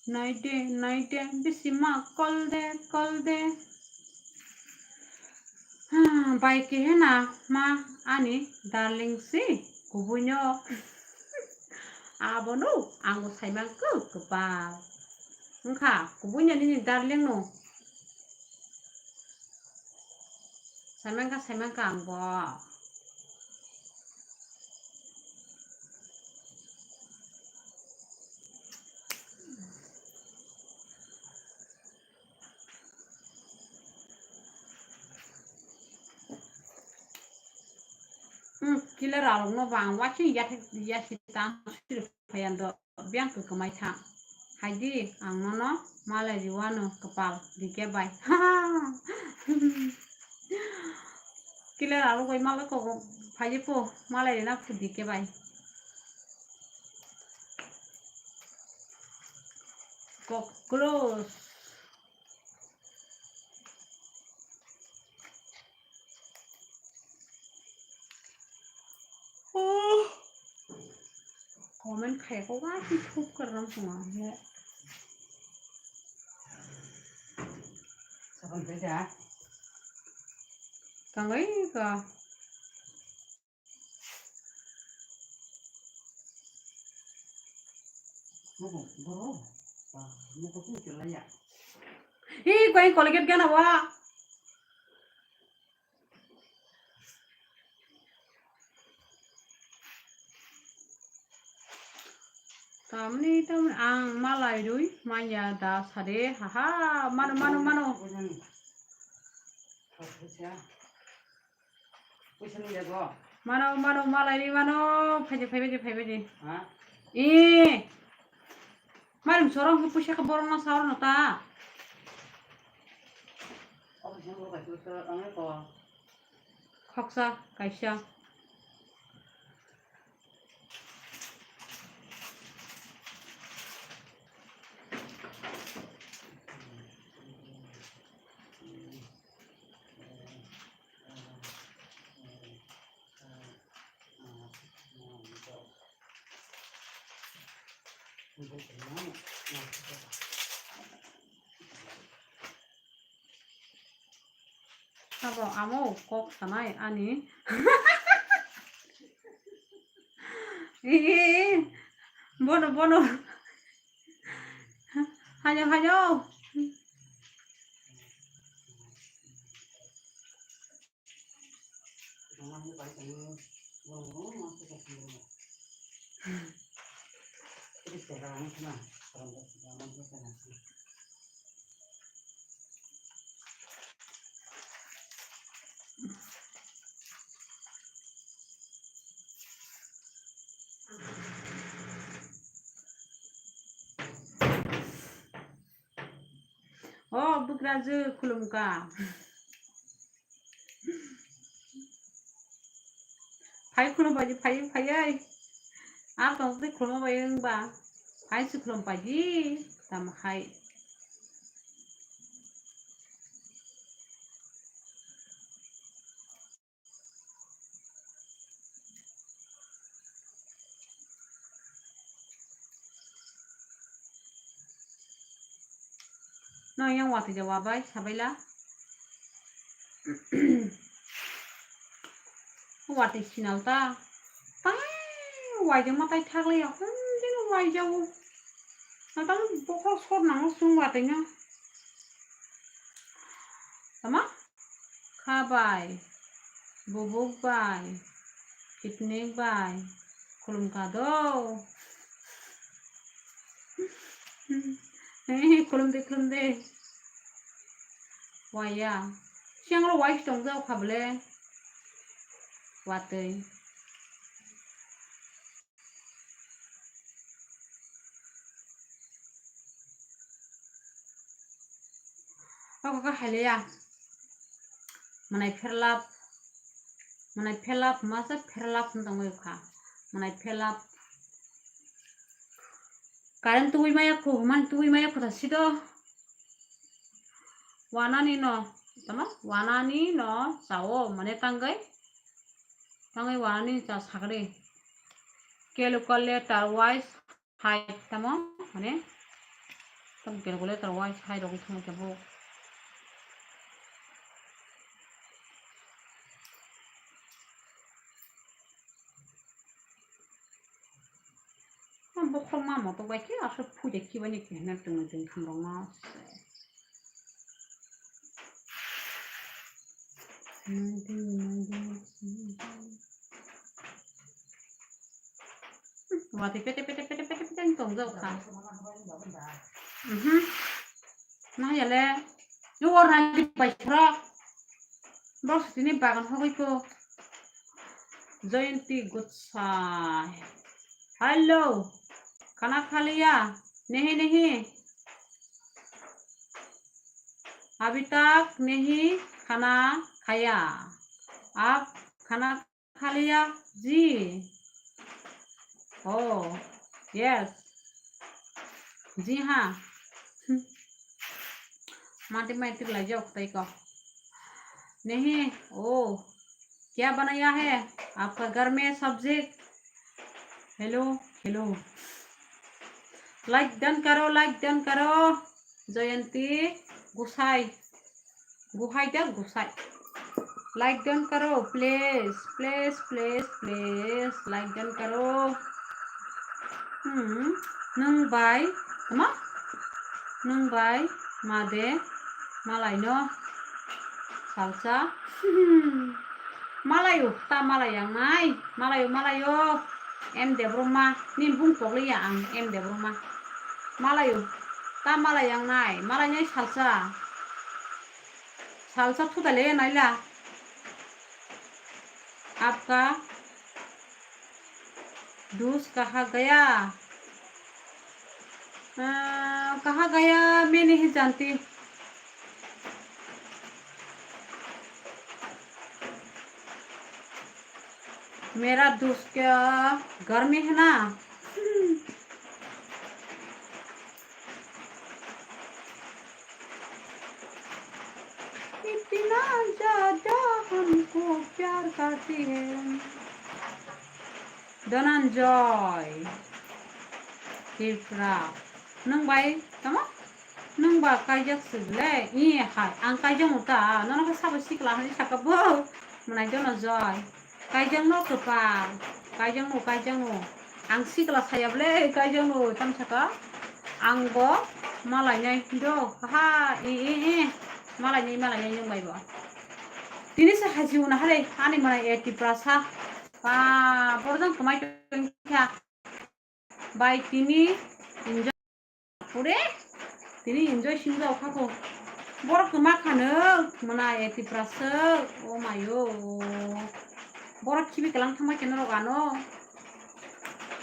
Naide, naide, bisi ma kol de, kol de. Hmm, bai khe hena ma ani darling si, kubuino. Abono ang bo saimang khe kwpal. Wngkha, kubuino nini darling no. Saimangkha, saimangkha ang bo. Hmm, killer along no bang, watching yasi, yasi tang siri phayando, biang kwkhamai tha. Haidi, ang nono malai riwano kwpal, D K bai. Killer along bai malai kogo, phai po, malai rina phu D K bai. Kok close. Oh. Comment khai ko wa ki thup kar ram sunga he. Sabon pe ja. Kangai ka. Ih, kau yang Colgate gana wa. Tamni, tamni, ang malai rwi manya da sade, haha, mano, mano, mano. Mano, mano, malai rwi mano, phai de, phai de, phai de. Ha? Eh. Mari msorong ke puisa ke borong na saor no ta. Khoksa, kaisa. Abo amo kok sanai ani. Ee, bono, bono. Hayo, hayo. O bugrajwk khulumkha. Phai khulumbai di, phai, phai ai. Ang tong twi khulumbai wngba. Phai se khulumbai di, tamo hai. No yang watwi da wabai sabaila. Watwi sinal ta. Tai waijak ma tai thaklai ya. Hum din waijak o. Natal bokhok sor nango sung watwi no. Tama? Kha bai, bubuk bai, kidney bai, khulumkha do. Khulumde, khulumde. Waya. Siang ro wai tong jao kha bole. Watwi. O kaka haileya. Mwnai pherlap. Mwnai pherlap, masa pherlap wng tongwi kha. Mwnai pherlap. Current tubui maya khu, man tubui maya khu ta sido. Wanani no, tama? Wanani no chao, mane tangwi. Tangwi wanani cha sagri. Calculator wise hai tamo, mane, tam calculator wise hai rogwi thangwi khe bo. Bokhorok ma motok bai khe aswk phuja khibaini khe hwnwi tongwi tongwi thamrokno. Watwi pete pete pete pete pete wng tongjak kha. Mhm. Nahiyale. Yo, or nai bai khoro. Bok sitini bagan hogoi ko. Jayanti Gutsai. Hello. Khana khaliya? Nahi nahi. Abhi tak nahi khana khaya. Aap khana kha liya ji? Oh, yes. Ji ha. Hmm. Mati mai tik lai jok tai ko. Nahi. Oh. Kya banaya hai? Aapka ghar mein sabji? Hello, hello. Like done karo, like done karo. Jayanti Gusai. Guhai da Gusai. Like done karo, please, please, please, please. Like done karo. Hmm. Nwng bai, tamo? Nwng bai made malaino salsa. Malayo, ta malai yang nai. Malayo, malayo. M Debbarma, nini bung pokliya ang, M Debbarma. Malayo, ta malai yang nai. Malainai salsa. Salsa thuda le naila. Apka Dost kaha gaya? Ah, kaha gaya, main nahi janti. Mera dost kya ghar mein hai na? Itna zyada humko pyar karti hai. Dhananjoy Tripura. Nwng bai tamo? Nwng ba kaijak se le? I hai, ang kaijak no ta. Nono khe sabo sikla hinwi saka bo. Mwnai Dhananjoy. Kaijak no kwpal. Kaijak no, kaijak no. Ang sikla saya ble, kaijak no tam saka. Ang bo malai nai do. Ha, i, i, i. Malai nai, malai nai nwng bai bo. Tini se haji una hare, ani mwnai e Tiprasa. Ba, borok jang kwmai tongkha. Bai tini enjoy pore, tini enjoy singjao kha ko. Borok kwma khano mwnai e Tiprasa, o mayo. Borok khibi kwlang thangbai khe norok ano.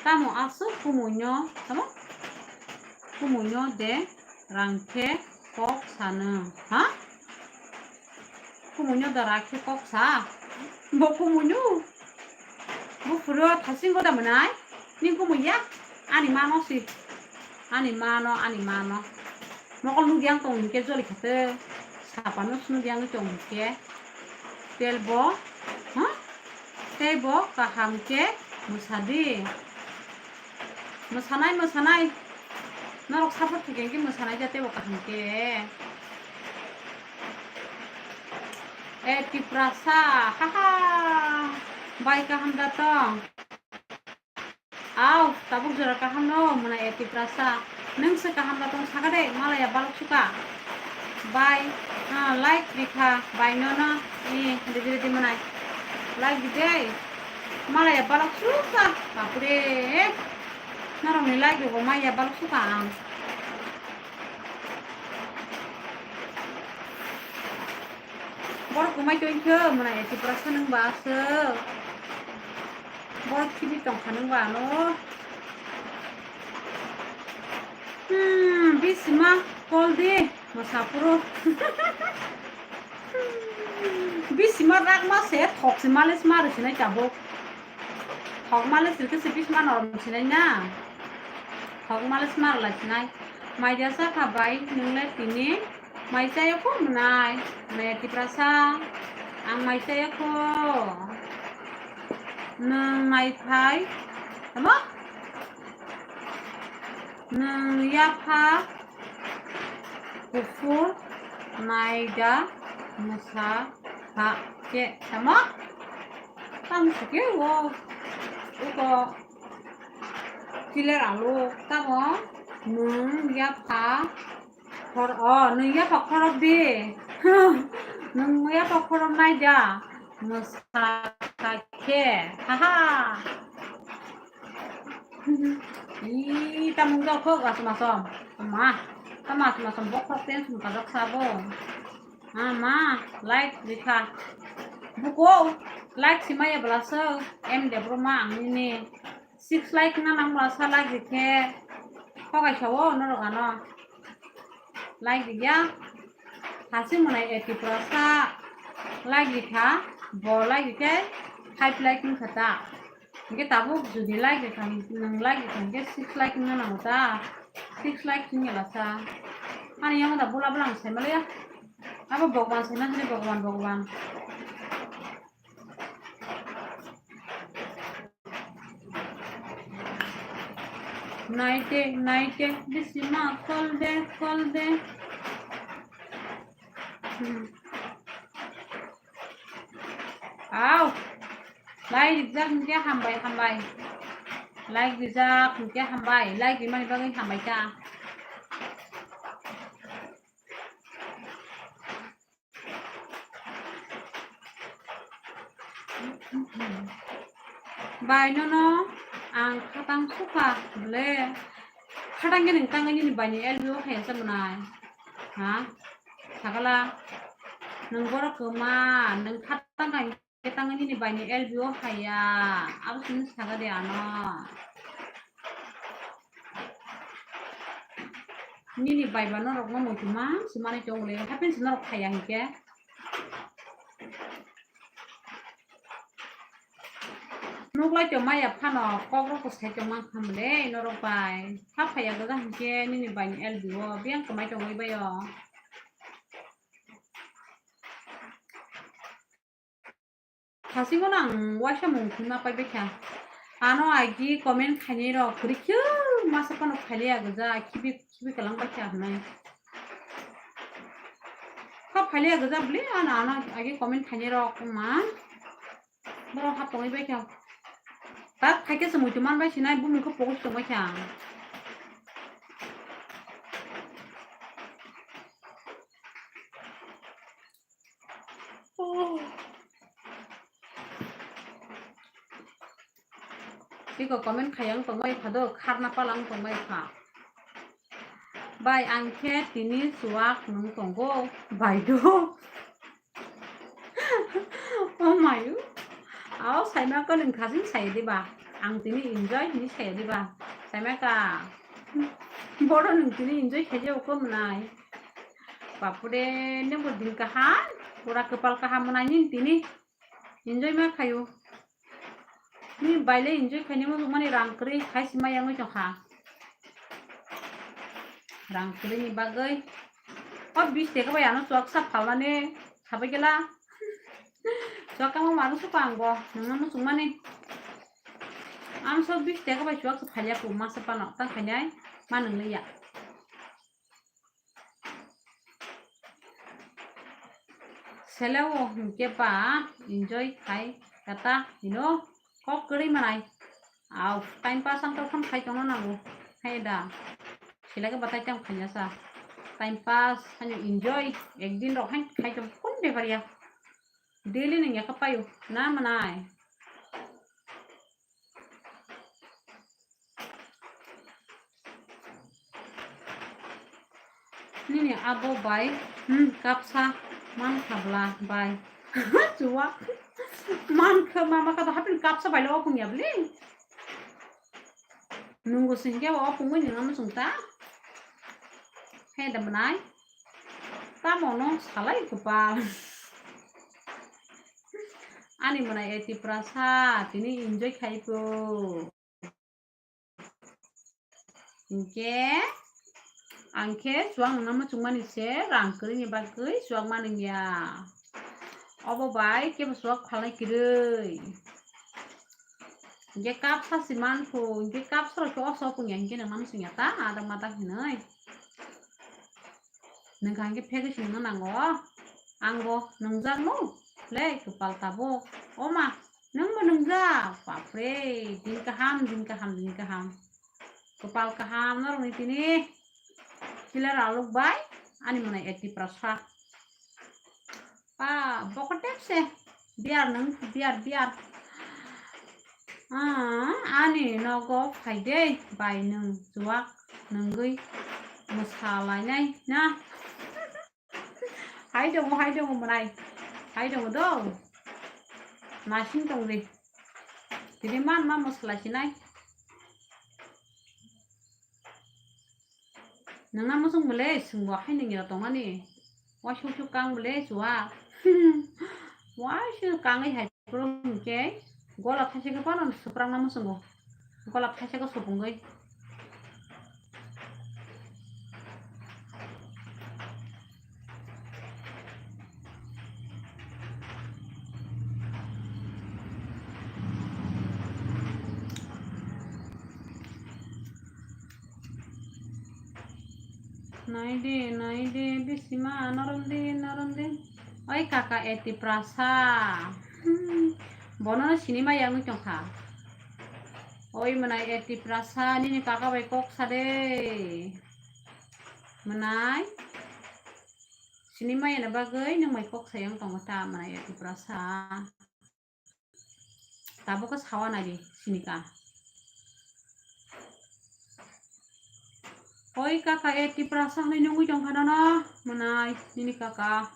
Tamo aswk kumuino, tamo? Kumuino de rang khe kok sano, ha? Kumuino da rang khe kok sa? Bo kumuino? Bo phuro thasing goda mwnai? Ning kumui ya? Ani mano si. Ani mano, ani mano. Mokol nugi ang tong hingke joli khate. Sapano nugi ang tong hingke. Tel bo, ha? Tei bo kaham khe mwsadi. Mwsanai, mwsanai. Norok support khe khe mwsanai ja tei bo kaham khe. E Tiprasa, ha ha. Bai kaham da tong. Au, tabuk jora kaham no, mwnai e Tiprasa. Nwng se kaham da tong saka de, malaya balok suka. Bai, ah, like rikha, bai no no, i, ridi ridi mwnai. Like di de, malaya balok suka, bapre. Norok ni like rok maya balok suka ang. Borok kwmai tongkhe mwnai e Tiprasa nwng ba aswk. Borok khibi tongkha nwng ba ano. Hmm, bisima kol di mwsa phuru. Bisima rakma se thok se malish ma rw sinai tabuk. Thok malish rw khe se bisima norom sinai na. Thok malish ma rw lai sinai. Mai dia sa kha bai nwng le tini. Mai chaya kho mwnai, mwnai Tiprasa, ang mai chaya kho. Nwng nai phai, tamo? Nwng yapha kuphur nai da mwsa pha khe, tamo? Tamo se khe o, uko clear alo, tamo? Nwng yapha Khor-, o, nwng yapha khorok di. Nwng yapha khorok nai da. Mwsa kha khe. Ha ha. Ih, tamung jok kho ga suma som. Ma, tama suma som bokhorok ten sum kajak sabo. Ha ma, like rikha. Buko, like simaya bwlasa, M Debbarma ang nini. Six like na nang masa like rikhe. Hokai sao norok ano. Like rikya. Hasi mwnai e Tiprasa like rikha. Bo like rikhe five like wngkha ta. Hingke tabuk jodi like rikha, nwng like rikha hingke six like wngna nango ta. Six like wngya lasa. Ani yango da bula bula ang saimaliya. Abo Bhagwan saina hini Bhagwan, Bhagwan. Naite, naite, bisima, kolde, kolde. Hmm. Au. Lai rijak hingke hambai, hambai. Like rijak hwnkhe hambai, like rimani bagwi hambai ta. Bai nono ang khatang sukha bwle. Khatang khe nwng tangwi nini baini L B O khaya sa mwnai. Ha? Sakala. Nwng borok kwma, nwng khatang khe tangwi nini baini L B O khaya. Abo sini saka de ano. Nini bai ba norok no muitu mang si manwi tongo le, happen si norok khaya hinkhe. Nuklai tong maya phano kok rok sai tong mang kha mle norok bai. Kha phaya gaga hinkhe nini bai ni L B O biyang kwmai tongwi bai o. Thasing no ang waisa mung khunna pai bai kha. Ano agi comment khainai rok kwrwi khe masa phano khailiya gaja khibi khibi kalang bai kha hwnwi. Kha phailiya gaja bwle ano ano agi comment khainai rok ma. Borok hap tongwi bai kha. Tak khaikhe se muitu man bai sinai bumung khe pogos tongbai kha. Oh. Tiko comment khayang tongbai kha do, kharna palang tongbai kha. Bai ang khe tini chuak nung tongo, bai do. Oh mayu. Ao saima ko nung khasing saya diba. Ang tini enjoy ni saya diba. Saima ka. Boro nung tini enjoy khaja ko mwnai. Bapure, nungbo din kaham, pura kwpal kaham mwnai nini tini. Enjoy ma khayo. Nini baile enjoy khaini muchungmani rang kwrwi khai sima yangwi tongkha. Rang kwrwini bagwi. O bis taka bai ano chuaksa phalmani sabai gela. Chuaksa ma mano suka angbo, nungno muchungmani. Ang so bis taka bai chuaksa phalya ku masa pano, tang khainai ma nungliya. Seleo hinkhe ba enjoy khai kata hino kok kwrwi manai. Au, time pass ang tong khai tongna nango. Hai da. Selake batai tang khaina sa. Time pass, hani enjoy. Ekdin rok hai khai tong kun bepar ya. Daily nung yakha payo. Na manai. Nini abo bai, hmm, kapsa man khabla bai. Chuwa. Man kha mama ka hapin kapsa bai lo opung ya bli. Nungo singke opung ni nang sung ta. He da manai. Tamo no salai kupal. Ani manai eti prasa tini enjoy khai po. Hinkhe, ang khe chuak nungna muchungmani se rang kwrwini bagwi chuak manwngya. Obo bai kebo chuak phalnai kwrwi. Hinkhe kapsa se mankhu, hinkhe kapsa rok khe oso pungya hinkhe nungna muchungya ta, adak madak hinwi. Nungkha hinkhe phegwi se nungna nango. Angbo nungjakno. Le, kwpal tabuk. O ma, nwngbo nungjak. Bapre, din kaham, din kaham, din kaham. Kwpal kaham norokni tini. Kila raluk bai. Ani mwnai eti prasa. Pa, bokotep se. Biar nung, biar, biar. Ah, ani nogo phai de, bai nung chuak nungwi mwsa lainai na. Hai dongo, hai dongo mwnai. Hai dongo do. Nasing tong di. Tini man ma mwsa lai sinai. Nangna muchung bwle chwngbo hai nungya tongmani. Waisuk suk kang bwle chuwa. Waisuk kangwi hai phuru hwnkhe gola thaisakhe phano swprakna muchungo. Gola thaisakhe supungwi. Naidi, naidi, bisima, norom di, norom di. Oi kaka eti prasa. Hmm. Bono sinima yangwi tongkha. Oi mwnai A Tiprasa, nini kaka bai kok sa de. Mwnai. Sini maya na bagwi nwng bai kok sayang tongo ta mwnai A Tiprasa. Tabuk khe sawa nai di sini ka. Oi kaka A Tiprasa hwnwi nungwi tong kha nono mwnai nini kaka.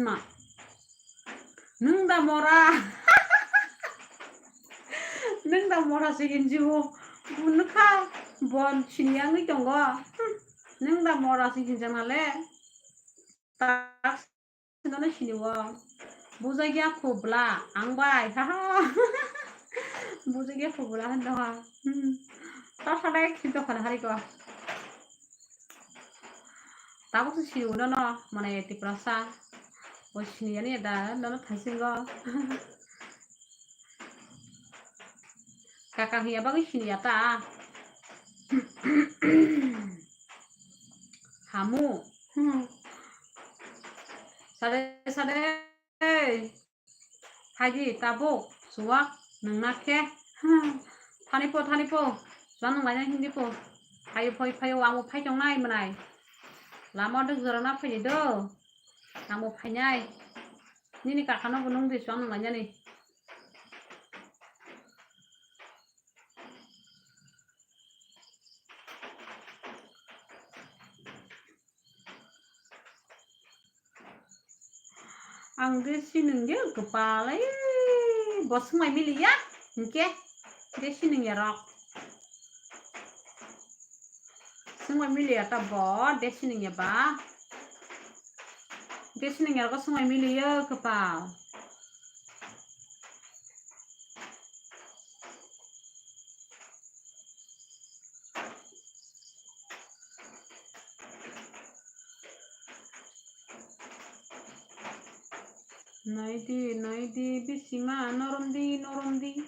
Ma. Nwng da mora. Nwng da mora se hinjibo. Nwkha bon sini yangwi tongo. Nwng da mora se hinjak nale. Tak sinono sini o. Bujagya khubla ang bai. Ha ha. Bujagya khubla hando ha. Hmm. Ta sadai khinto khana hari ko. Tabuk se sini uno no mane Tiprasa. O sini yani da no no thaisingo. Kaka hiya bagwi sini ya ta. Hamu. Hmm. Sade sade. Phaidi tabuk suwak nungna khe. Thani po thani po. Suwak nung laina hindi po. Phayo phai phayo amo phai tongnai mwnai. Lama duk jorana phaidi do. Amo phainai. Nini kakano bo nung di suwak nung lainani. Ang de sinung ya kepalai bosong mai mili ya, hingke de sinung ya rok. Songmai miliya ta bo, de siningya ba. De siningya ko songmai miliya kepal. Naidi, naidi, bisima, noromdi, noromdi.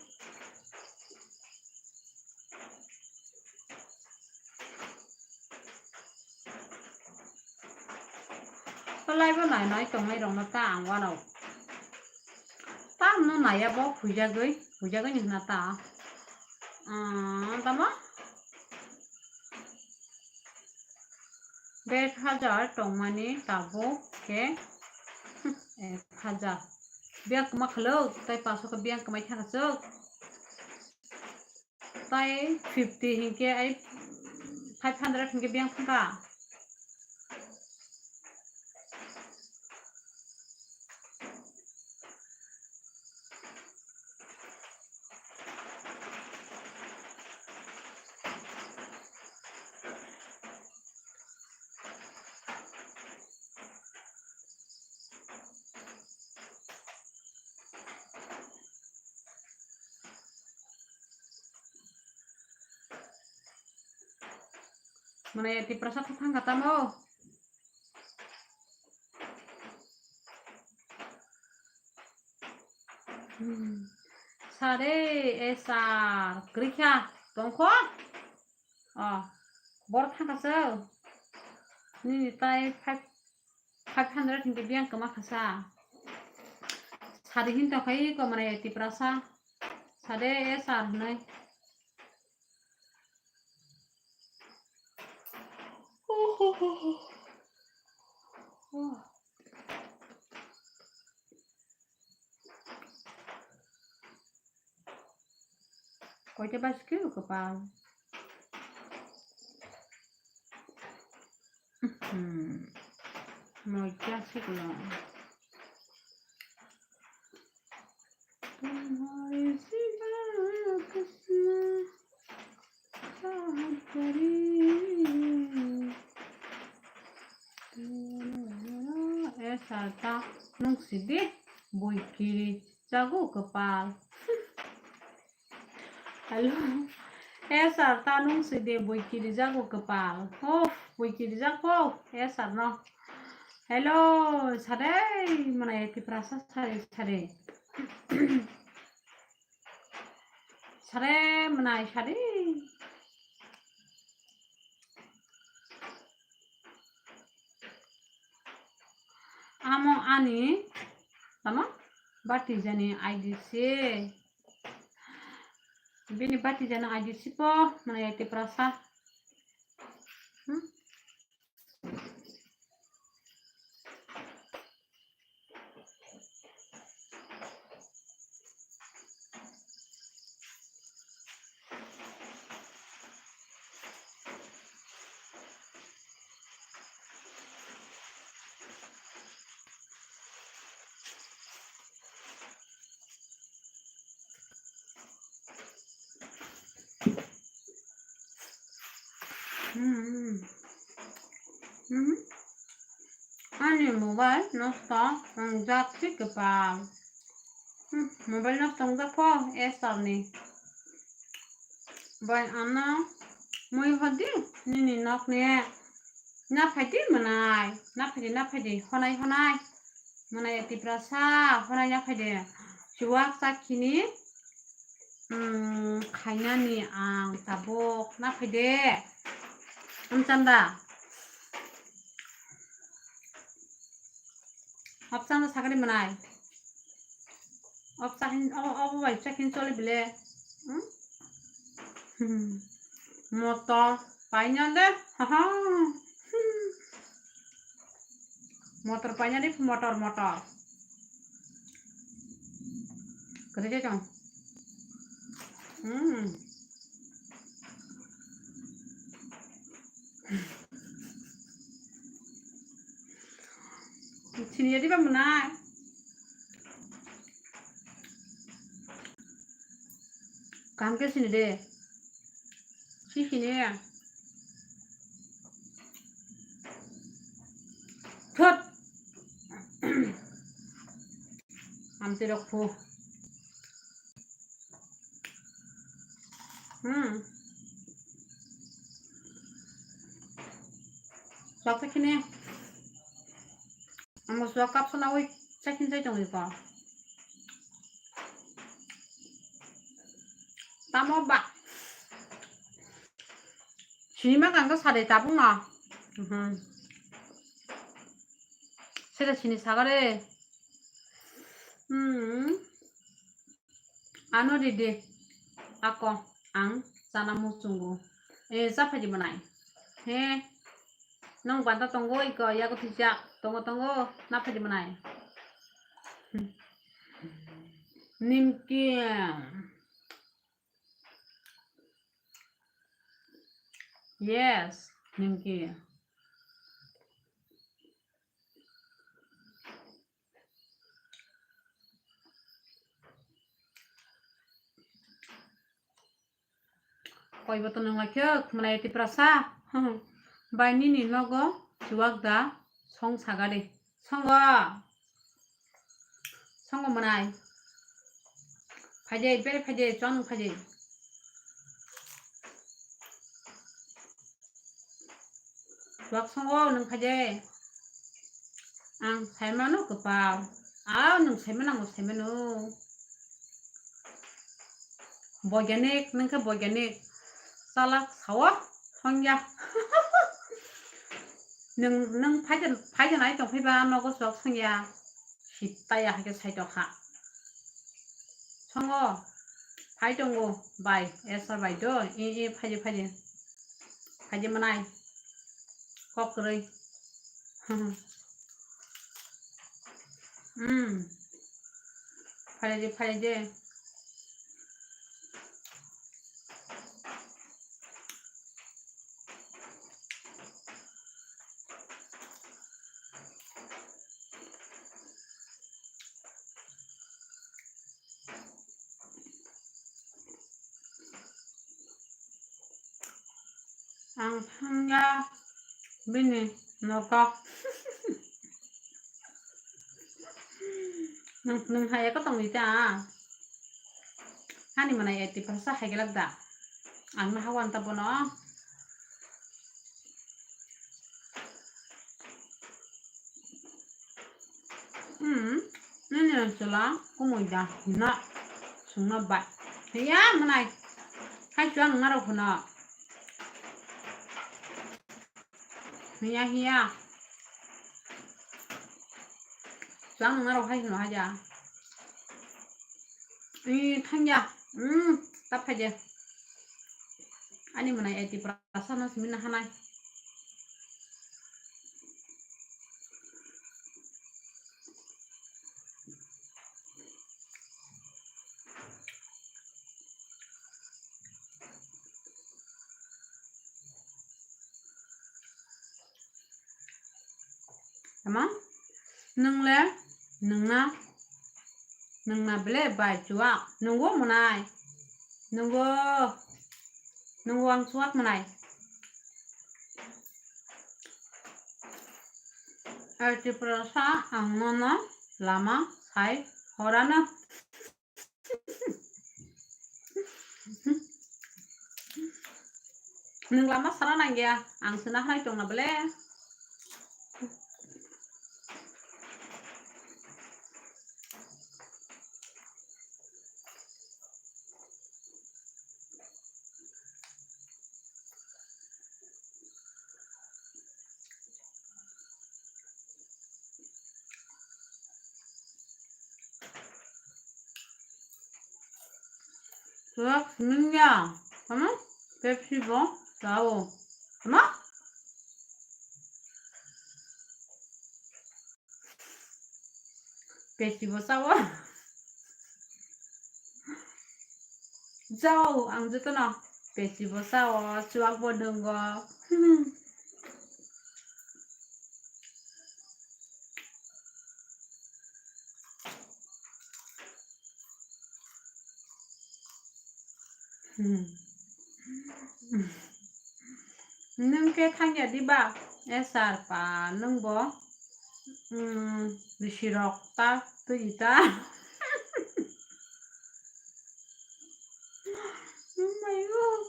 Palai bo nai nai tongnai rok no ta ang wanao. Ta no naiya bo huijagwi, huijagwi ni hwna ta. Ah, tamo? Dek hajar tongmani tabuk khe ek hajar. Biyang kwma khwlwk, tai paso khe biyang kwmai thangkha chwk. Tai fifty hinkhe ai five hundred hinkhe biyang thangkha. Mane Tiprasa thangkha tamo. Hmm. Sare esar krikha tongkho. Oh, bor thangkha so. Nini tai five, five hundred hinkhe biyang kwma khasa. Sadi hin tongkhai ko mane Tiprasa. Sade esar hinai. Koita basikhe kwpal. Hmm. Moja sikla. तुम्हारे सिवा किसने चाहत करी। E sir ta nung sidi bui kiri jago kwpal. Hello. E sir ta nung sidi bui kiri jago kwpal. Of, bui kiri jago e sir no. Hello, sare, mwnai Tiprasa sare, sare. Sare, mwnai sare. Amo ani, tamo, bati jani I D se. Bini bati jana aji sipo, mana ya tiprasa. Hmm? Hmm. Hmm. Ani mobile nosto wngjak si kwpal. Hmm, mobile nosto wngjak pho, Estorni. Bai ano mui hodi nini nokni. Na phaidi mwnai, na phaidi, na phaidi, honai, honai. Mwnai ya tiprasa, honai na phaidi. Chuwak chakhini, hmm, khainani ang tabuk, na phaidi. Amchanda. Hapsano sakari mwnai. Hapsa hin, o, o, bai, chakin choli bile. Hmm? Hmm. Motor paina de. Ha, ha. Hmm. Motor paina de, motor, motor. Kati je chong. Hmm. Sini jadi ba mwnai. Kaham khe sini de. Si sini ya. Thut. Amtwi rok phu. Hmm. Suak ta khini. Amo suak kap sana ui chakin chai tong iko. Tamo ba. Sini ma kang ka sade tabung no. Mhm. Sida sini sagare. Hmm. Ano didi. Ako ang chana muchungo. Eh, cha phaidi mwnai. He. Nong banta tongo iko yago tisa. Tongo tongo. Na phaidi mwnai. Nimki. Yes, nimki. Koi boto nung lai khe, khumlai tiprasa. Bai nini nogo chuwak da song sagari. Songo. Songo mwnai. Phaidi, bere phaidi, chon phaidi. Chuwak songo nung phaidi. Ang saimano kwpal. Aw, nung saimano, ang saimano. Boiganik, nung khe boiganik. Chalak sawa, hongya. Nung, nung phaidi, phaidi nai tong phaiba, nogo chuwak songya. Sitaya hai khe saitok ha. Songo, phai tongo, bai, esa bai do, e, e, phaidi, phaidi. Phaidi mwnai. Kok kwrwi. Hmm. Phaidi, phaidi. Ang thangya bini nogo. Nung, nung hai eko tongwi ta? Ani mwnai eighty percent hai gelak da? Ang na hawan ta bono. Hmm, nini chwla kumui da hino sungno bai. Hiya mwnai. Hai chwla nungna rok hino. Hiya, hiya. Chwla nungna rok hai hino haja. Ih, thangya. Hmm. Ta phaide. Ani mwnai eighty percent no simi na hanai. Tama? Nwng le, nwng na, nwng na bele bai chuak. Nungbo mwnai. Nungbo, nungbo ang chuak mwnai. Ar Tripura sa ang nono lama sai horano. Nwng lama sana nangya, ang suna hai tongna bele. Chuak nungya, tamo? Pepsi bo chao, tamo? Pepsi bo chao. Chao, ang jotono Pepsi bo chao, chuak bo nungo. Hmm. Nwng khe thangya diba? E sir pa, nwng bo, hmm, risirok ta twi ta. Oh my God.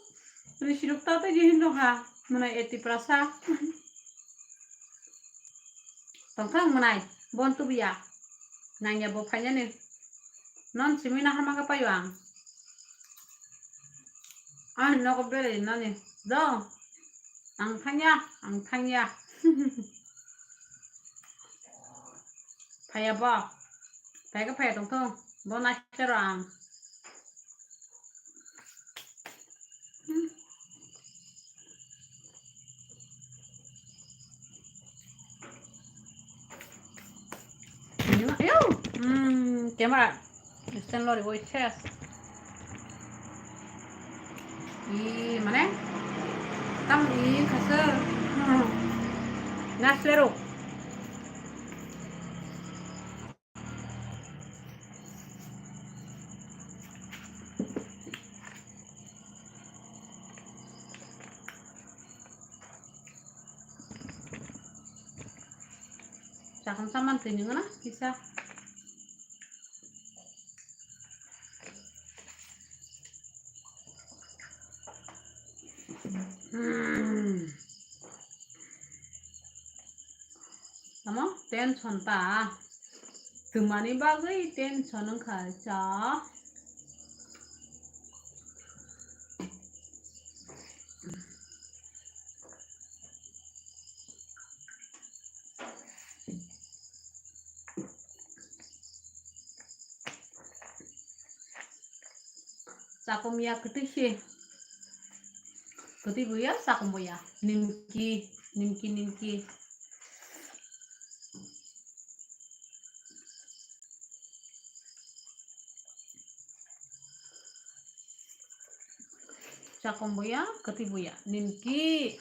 Risirok ta twi hinno ha. Mwnai eighty percent. Tongthang mwnai, bon tubuya. Nangya bo phainani. Non simi na hama ka payo ang. Ang nogo bere nani. Do. Ang thangya, ang thangya. Phaya bo. Phaya ka phaya tongthong. Bo na chero ang. Ayo, hmm, camera stand lori woi ses. I mane tam i khasa. Nas lero. Chakam saman twi nung na kisa. Hmm. Tamo tension ta. Twmani bagwi tension wngkha cha. Chakum ya kwtwi se. Kwtwi bo ya, chakum bo ya. Nimki, nimki, nimki. Chakum bo ya, kwtwi bo ya. Nimki.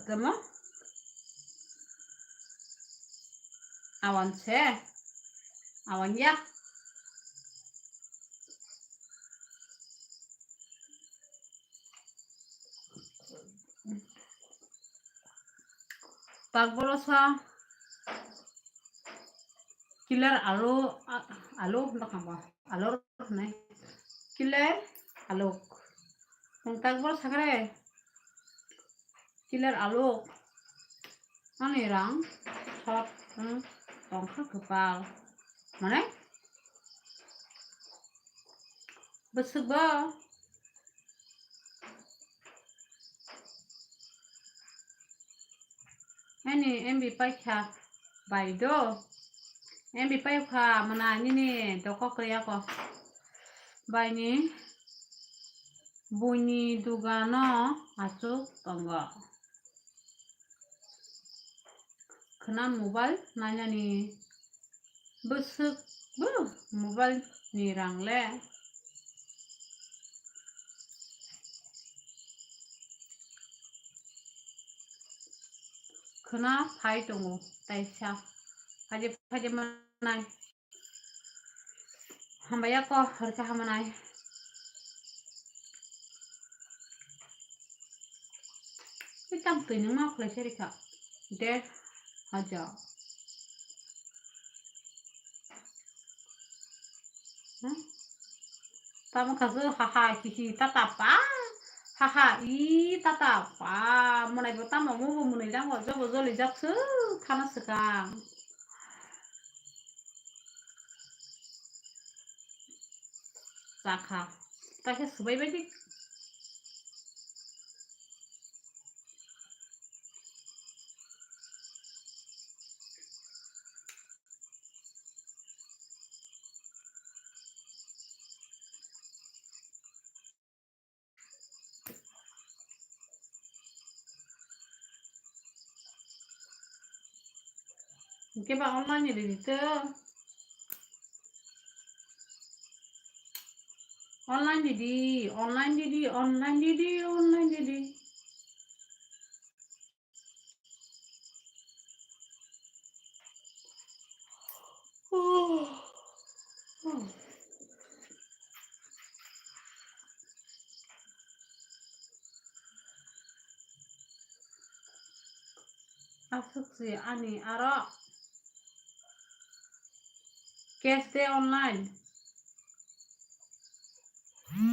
Tamo? Awan se. Awan ya. Takboro sa. Kiler alo, a-, alo bakang ba. Alor hwnwi. Kiler alok. Nwng takbor sakre. Kiler alok. Ani rang sot wng tongkha kwpal. Mane? Bwswk bo? Ani M B paikha bai do. M B pai kha mana nini doko kwrwi ako. Baini buini dugano achuk tongo. Khna mobile nainani bwswk bo mobile ni rang le. Khna phai tongo taisa. Phaide phaide manai. Hambai ya ko, harka hamanai. Itam twi nung ma khlai se rikha. Der hajar. Hmm? Tamo kasu ha ha hi hi tata pa. Ha ha i tata pa. Monai bo tamo mo bo monai jang ho jobo joli jak su thana swkang. Chakha. Takhe swbai bai di. Hingke ba online ni ridi to. Online ridi, online ridi, online ridi, online ridi. Aswk se ani aro cash de online.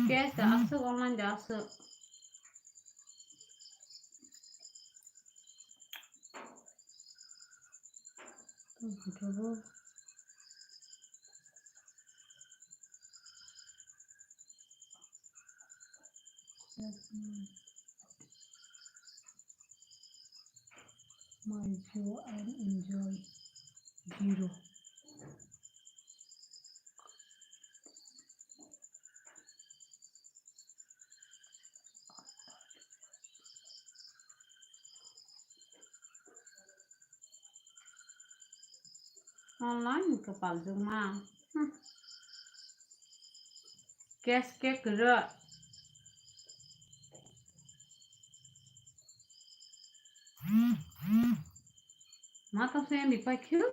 Cash da aswk online da aswk. My view and enjoy zero. Online ni kwpal jwkma. Hmm. Cash khe kwrwi. Ma tong se ni pai khiu.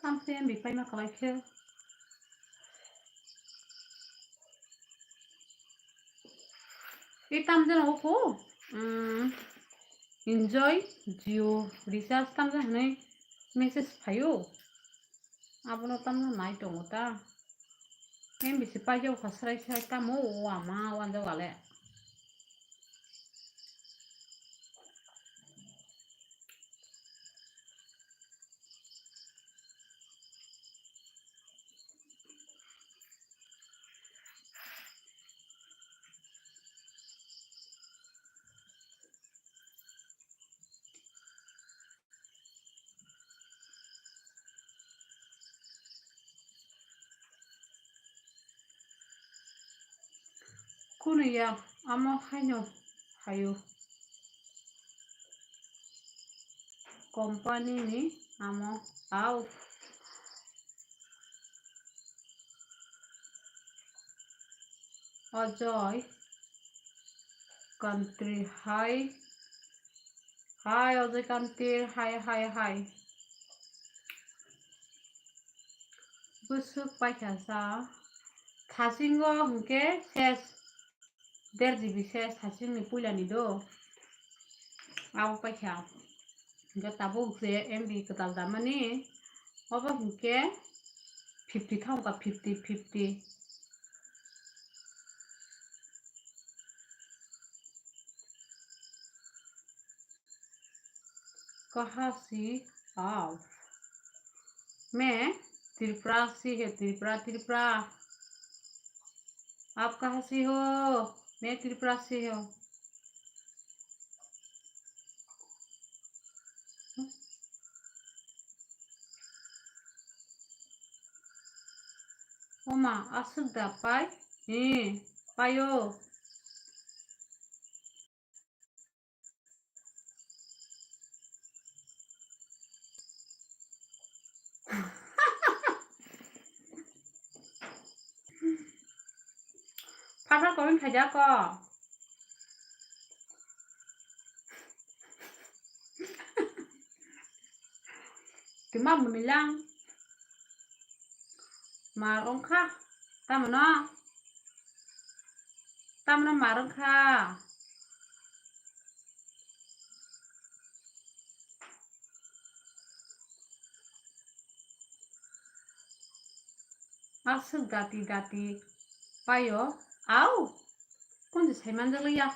Tamse M B pai ma kwlai khe. E tamjano uku, mm, enjoy Jio recharge tamjani hinwi message phaio. Abono tamno nai tongo ta. M B se paijak kha srai srai tamo o ama wanjak wale. Kunu ya, amo haino hayo. Company ni amo au. Ojoi Kantri hai. Hai, Ojoi Kantri, hai, hai, hai. Bwswk paikha sa. Thasingo hwnkhe ses. Der G B se sachini puilani do. Abo paikha. Hingke tabuk se M B kwtal damani. Obo hingke fifty thangkha, fifty, fifty. Kaha si aap? मैं त्रिपुरा से है, त्रिपुरा, त्रिपुरा। आप कहाँ से हो? मैं त्रिपुरा से हूँ। Oma, aswk da pai? Ee, paio. Phar phar comment khaijak kho. Tuma muni lang. Mar wngkha. Tamno? Tamno mar wngkha? Aswk dati dati paio. Au. Kunju saimanjak liya.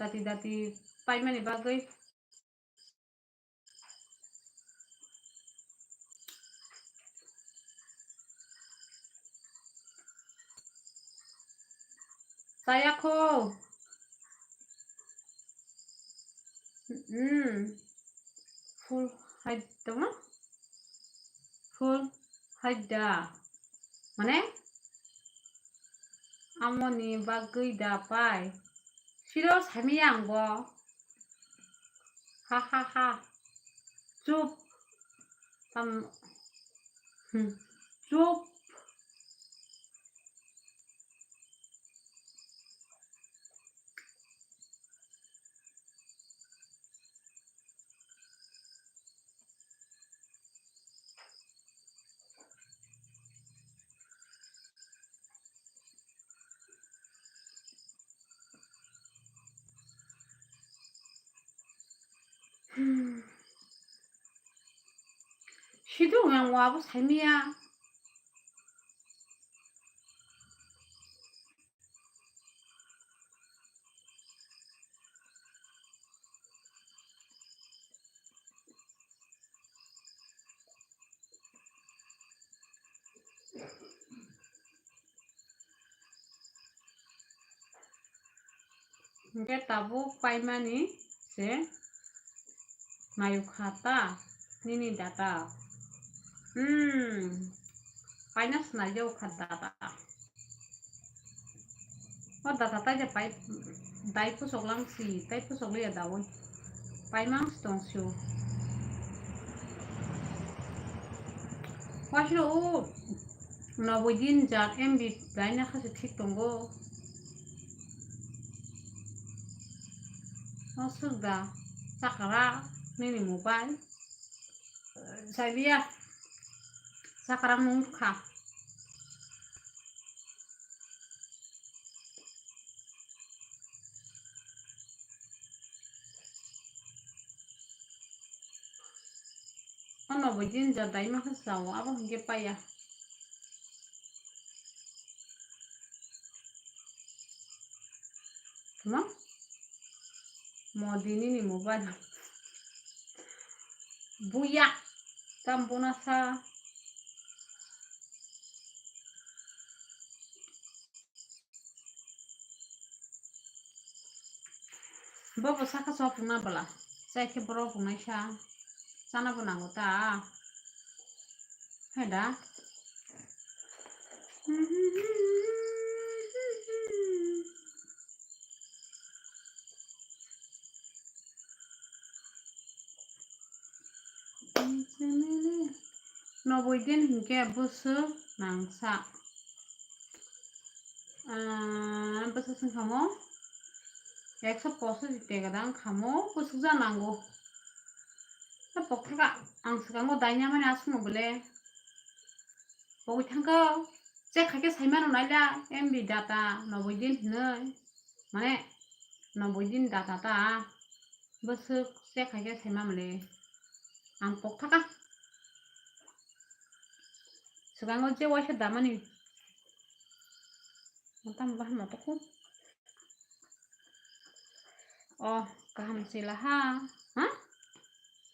Dati dati paimani bagwi. Chaya kho. Hmm. Full height tongma? Full height da. Mane? Amoni bagwi da pai. Siro sami ang bo. Ha ha ha. Chup. Tam. Hmm. Chup. Hmm. Sidung yang wabo saimia. Hingke tabuk paimani se mayukha ta nini data. Hmm. Paina swnajak kha data. O data tai je pai, dai pusok lang si, tai pusok liya dawi. Paimang si tong sio. Waisino o noboi din jat M B dai na kha se thik tongo. O swk da chakra nini mobile. Sabiya. Chakra mung kha. Ano bo din ja dai ma kha sao, abo hingke paya. Tuma? Modi nini mobile. Buya. Tam bona sa. Bo bo saka so phungna bwla. Chai khe borok phungnai sa. Chana bo nango ta. Hai da. Noboi din hinkhe bwswk nangsa. Ah, bwswk swngkhamo ekso pochis tega dang khamo bwswk ja nango. Ta pokthaka ang swkango daina mani aswkno bole. Pogwi thangkho, check khaikhe saimano naila M B data noboi din hinwi, mane noboi din data ta bwswk check khaikhe saimamle ang pokthaka. Swkango je waisa damani motam bahai motokhu. Oh, kaham sila ha. Ha?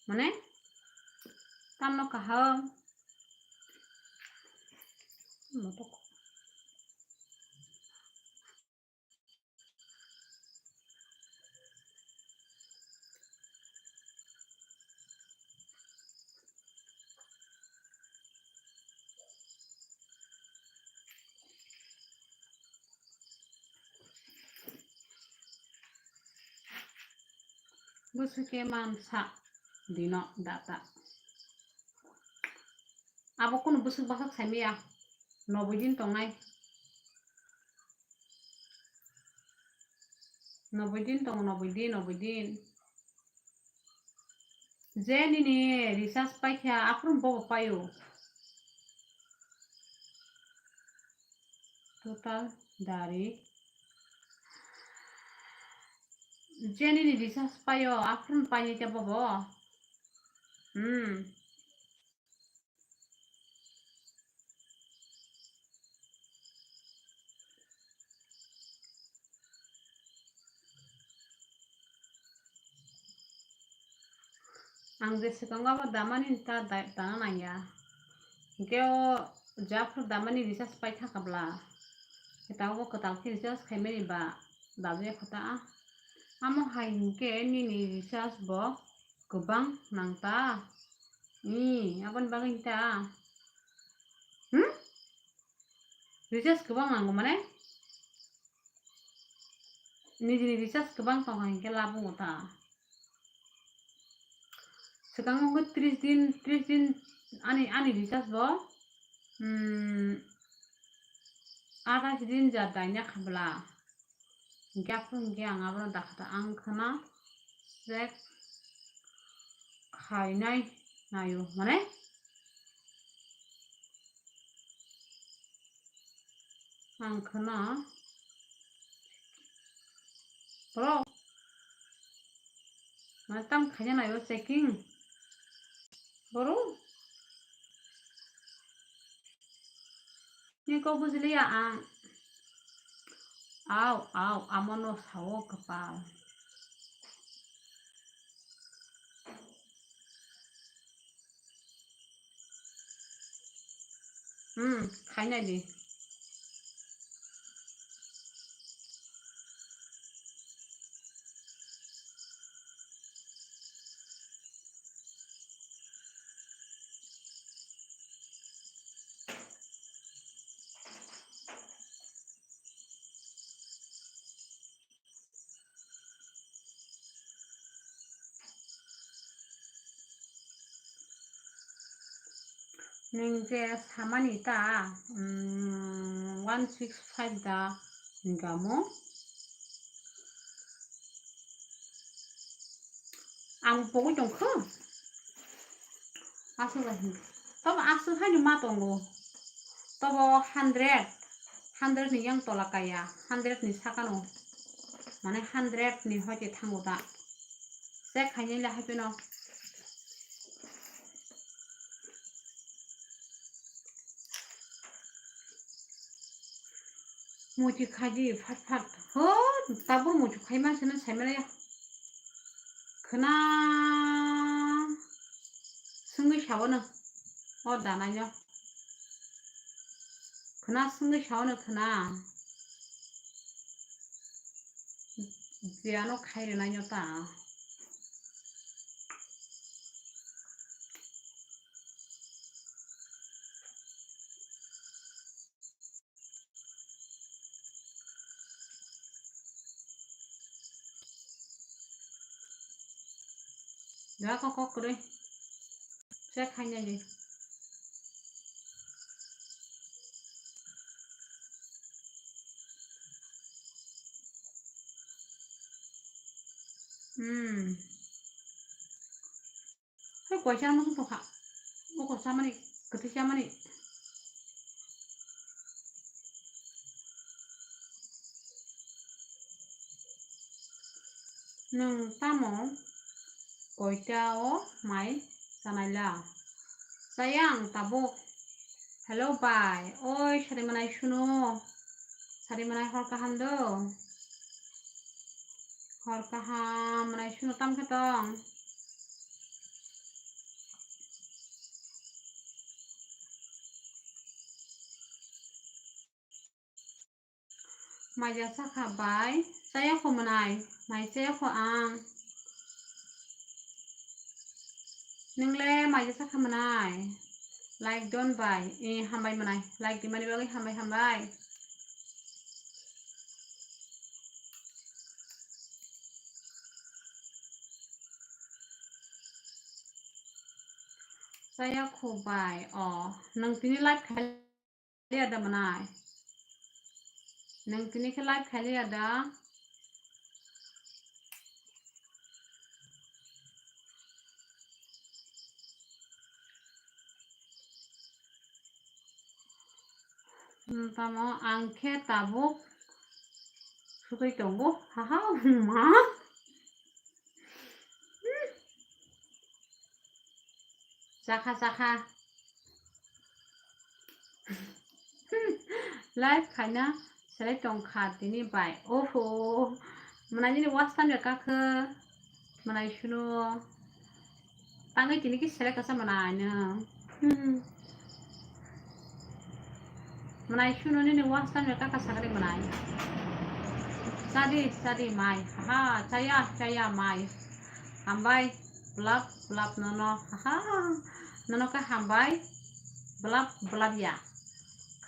Mane? Tamno kaham. Motok. Bwswk khe mansa dino data. Abo kunu bwswk bwswk saimaya. Noboi din tongnai. Noboi din tongo, noboi din, noboi din. Je nini recharge paikha, aphuru bobo paio. Total dari. Je nini recharge paio, aphuru paini khe bobo. Hmm. Ang je swkango abo damani ta da-, dana nangya. Hinkhe o jephru damani recharge pai thangkha bla. Hinkhe tabukbo kwtal khe recharge khaimani ba dajakya kho ta. Amo hai hinkhe nini recharge bo kwbang nang ta. Ee, aboni bagwi ta. Hmm? Recharge kwbang nango mane? Nijini recharge kwbang tongkha hinkhe labungo ta. Swkango hwnkhe tris din, tris din ani, ani recharge bo, hmm, athais din ja daina kha bla. Hinkhe aphuru hinkhe ang abono dakha ta ang khwna check khainai naio mane. Ang khwna bro. Mane tam khaina naio checking. Boro. Ni kok bujiliya ang. Au, au, amono sao kwpal. Hmm, khainai di. Nwng je samani ta, mm, one six five da hinka mo. Ang pogwi tongkha. Aswk bai hin. Tobo aswk haino ma tongo. Tobo hundred, hundred ni yang tola kaya, hundred ni sakano. Mane hundred ni hoite thango da. Check khainai le haipeno. Muitu khaidi phat phat. Ho, tabuk muitu khaima sino saimalayo. Khwna swngwi saono. O danaino. Khwna swngwi saono khwna. Jiyano khairwnaino ta. Da kok kok kwrwi. Check khainai di. Hmm. Hai koisa musu tokha. Oko samani, kwtwi samani. Nwng tamo koita o mai chanaila? Chaya ang tabuk. Hello bai, oi sari manai suno. Sari manai hor kaham do? Hor kaham manai suno tam khe tong? Maija sakha bai, chaya kho manai, mai chaya kho ang. Nwngle maija sakha manai? Like don bai, eh, hambai manai. Like dimani bagwi hambai, hambai. Chaya kho bai. O, nwng tini live khailiya da manai? Nwng tini khe live khailiya da? Hmm, tamo ang khe tabuk sugwi tongo. Haha, ma. Hmm. Chakha, chakha. Live khaina selai tongkha tini bai. Oho. Mwnai nini watch time ya kakhe. Mwnai suno. Tangwi tini ki selai kasa mwnai no. Hmm. Mwnai suno nini watch time ya kaka sakri mwnai. Sadi, sadi mai. Ha, chaya, chaya mai. Hambai, blap, blap nono. Ha, nono ka hambai. Blap, blap ya.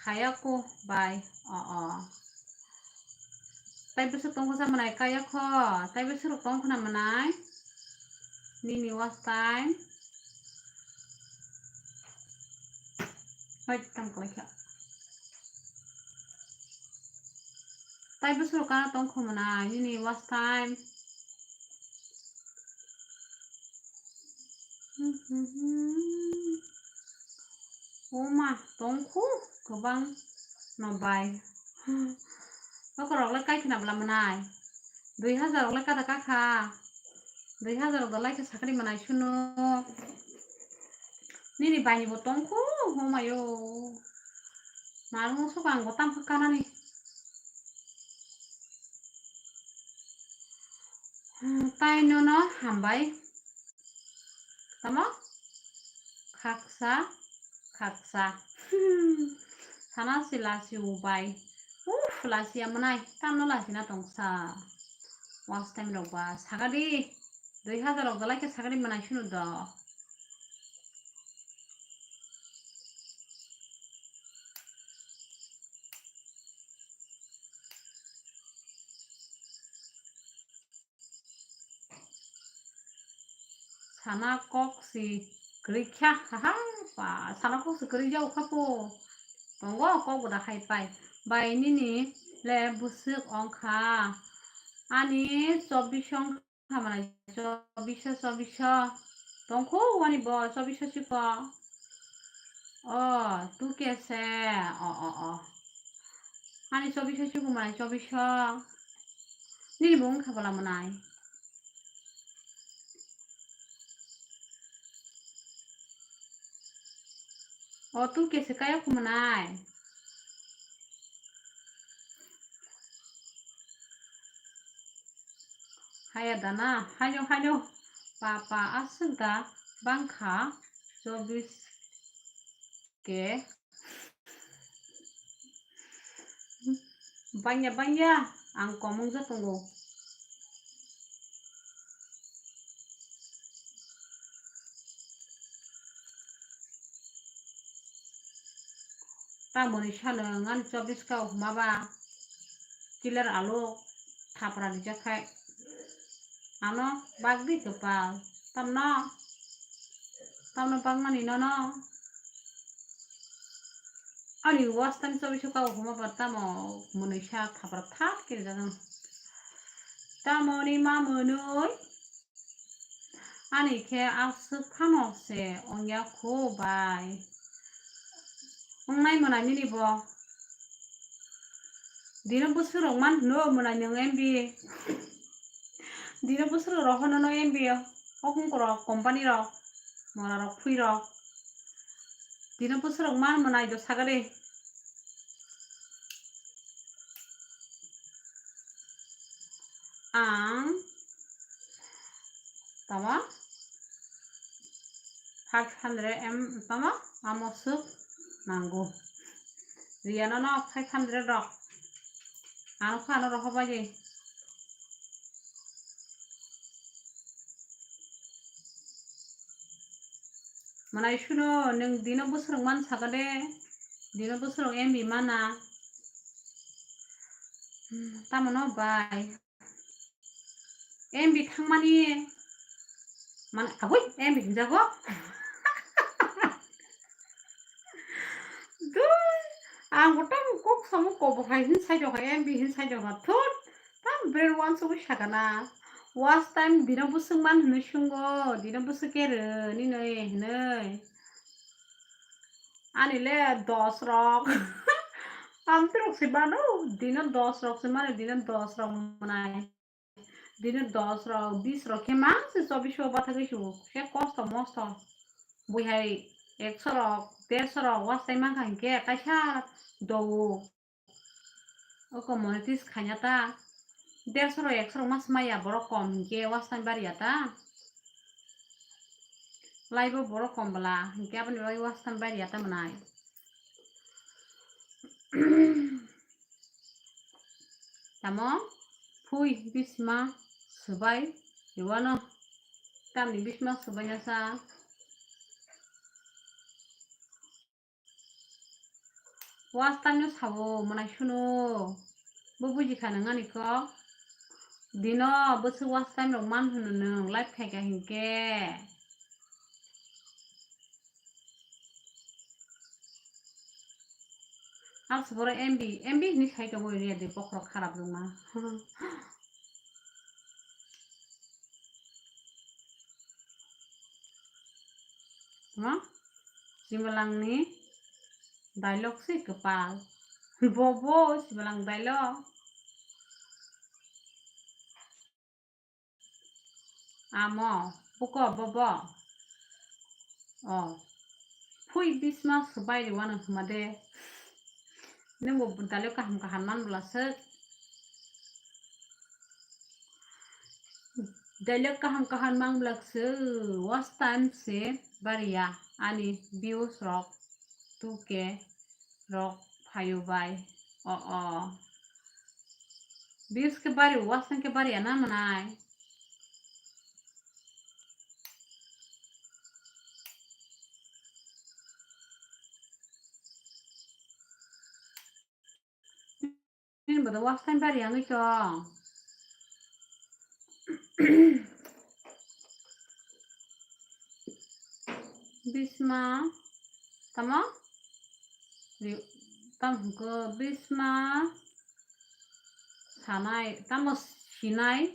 Khaya ko bai. O, o. Tai bwswk tongkha sa mwnai kaya kho. Tai bwswk rok tongkha na mwnai. Nini watch time. Hoi, tam kalaikha. Tai bwswk rok kana tongkha mwnai. Nini watch time. Oma, tongkhu kwbang no bai. Bokorok le kaikhna bwla mwnai. Dui hazar rok le kada kakha. Dui hazar rok da laikha sakri mwnai suno. Nini bai ni bo tongkhu, omayo. Marung sukang bo tam kanani. Hmm, tai nono hambai. Tamo? Khaksa, khaksa. Sana si lasi ubai. Uf, lasi amanai. Tamno lasi na tongsa. Watch time rok ba. Sagadi. Dui hazar rok dalai khe sagadi manai sunu do. Sana kok si kwrwi kha, haha, ba, sana kok si kwrwi jao kha po. Tongo kok bo da hai pai. Bai nini le bwswk ong kha. Ani chobbish ong kha, mane chobbish, chobbish. Tongkho wani bo chobbish chiko. O, tu ke se. O, o, o. Ani chobbish chiko mane chobbish. Nini bo wng kha bwla mwnai. O tu kese kaya kumanai. Haya dana, hayo, hayo. Papa aswk da bangkha chobbish ke. Banya, banya, ang komung ja tongo. Tamoni sano ngani chobbish ka huma ba. Kilar alo thapra rijak khai. Ano bagdi kwpal. Tamno. Tamno bangmani nono. Ani watch time chobbish ka huma ba tamo mwnwi sa thapra thap kiri jagano. Tamoni ma mwnwi. Ani khe aswk phano se ongya kho bai. Ongnai mwnai nini bo. Dino bwswk rok man hwno mwnai nwng M B. Dino bwswk rok rohono no M B o. Hokung korok company rok. Mora rok phui rok. Dino bwswk rok man mwnai do sagade. Ang tama five hundred M tama amo suk nango. Riya no no five hundred rok. Ano kha ano roho bai. Mwnai suno nwng dino bwswrwng man saka de, dino bwswrwng M B mana. Hmm, tamo no bai. M B thangmani, man, agoi, M B hwnjago. Ang bo tamo kok samo kobo hai hin sai jokha, M B hin sai jokha. Thut, tam brain wansugwi sakana. Watch time dino bwswk man hinwi sungo, dino bwswk kere, nini hinwi. Ani le dos rok. Amtwrok se mano, dino dos rok se mano, dino dos rok manai. Dino dos rok, bis rok khe mang se chobbish o bathagwi sugo. Khe kosto mosto. Buihai ekso rok, derso rok watch time mankha hinkhe kaisa dogo. Oko monetize khaina ta. Derso rok, ekso rok mas maya borok kom hinkhe watch time bariya ta. Live o borok kom bwla hinkhe aboni bagwi watch time bariya ta mwnai. Tamo phui bisma swbai rwano. Tamni bisma swbaina sa. Watch time no sabo mwnai suno. Bo buji kha nang ani kok. Dino bwswk watch time rok man hwno nwng live khaika hinkhe. Abo se borok M B, M B hinwi sai tongo area de bokhorok kharap rwma. Ma? Simalangni dialogue se kwpal. Bo, bo, Simalang dialogue. Amo, buko bobo. O. Phui bisma swbai rwano hwnma de. Nwng bo dialogue kaham kaham man bwla swk. Dialogue kaham kaham man bwla swk. Watch time se bariya ani views rok two K rok phaio bai. O, o. Views khe bari, watch time khe bari ya na mwnai. Nini bodo watch time bari ya wngwi tong. Bisma, tamo? Ri-, tamo hwnkhe bisma sanai, tamo sinai,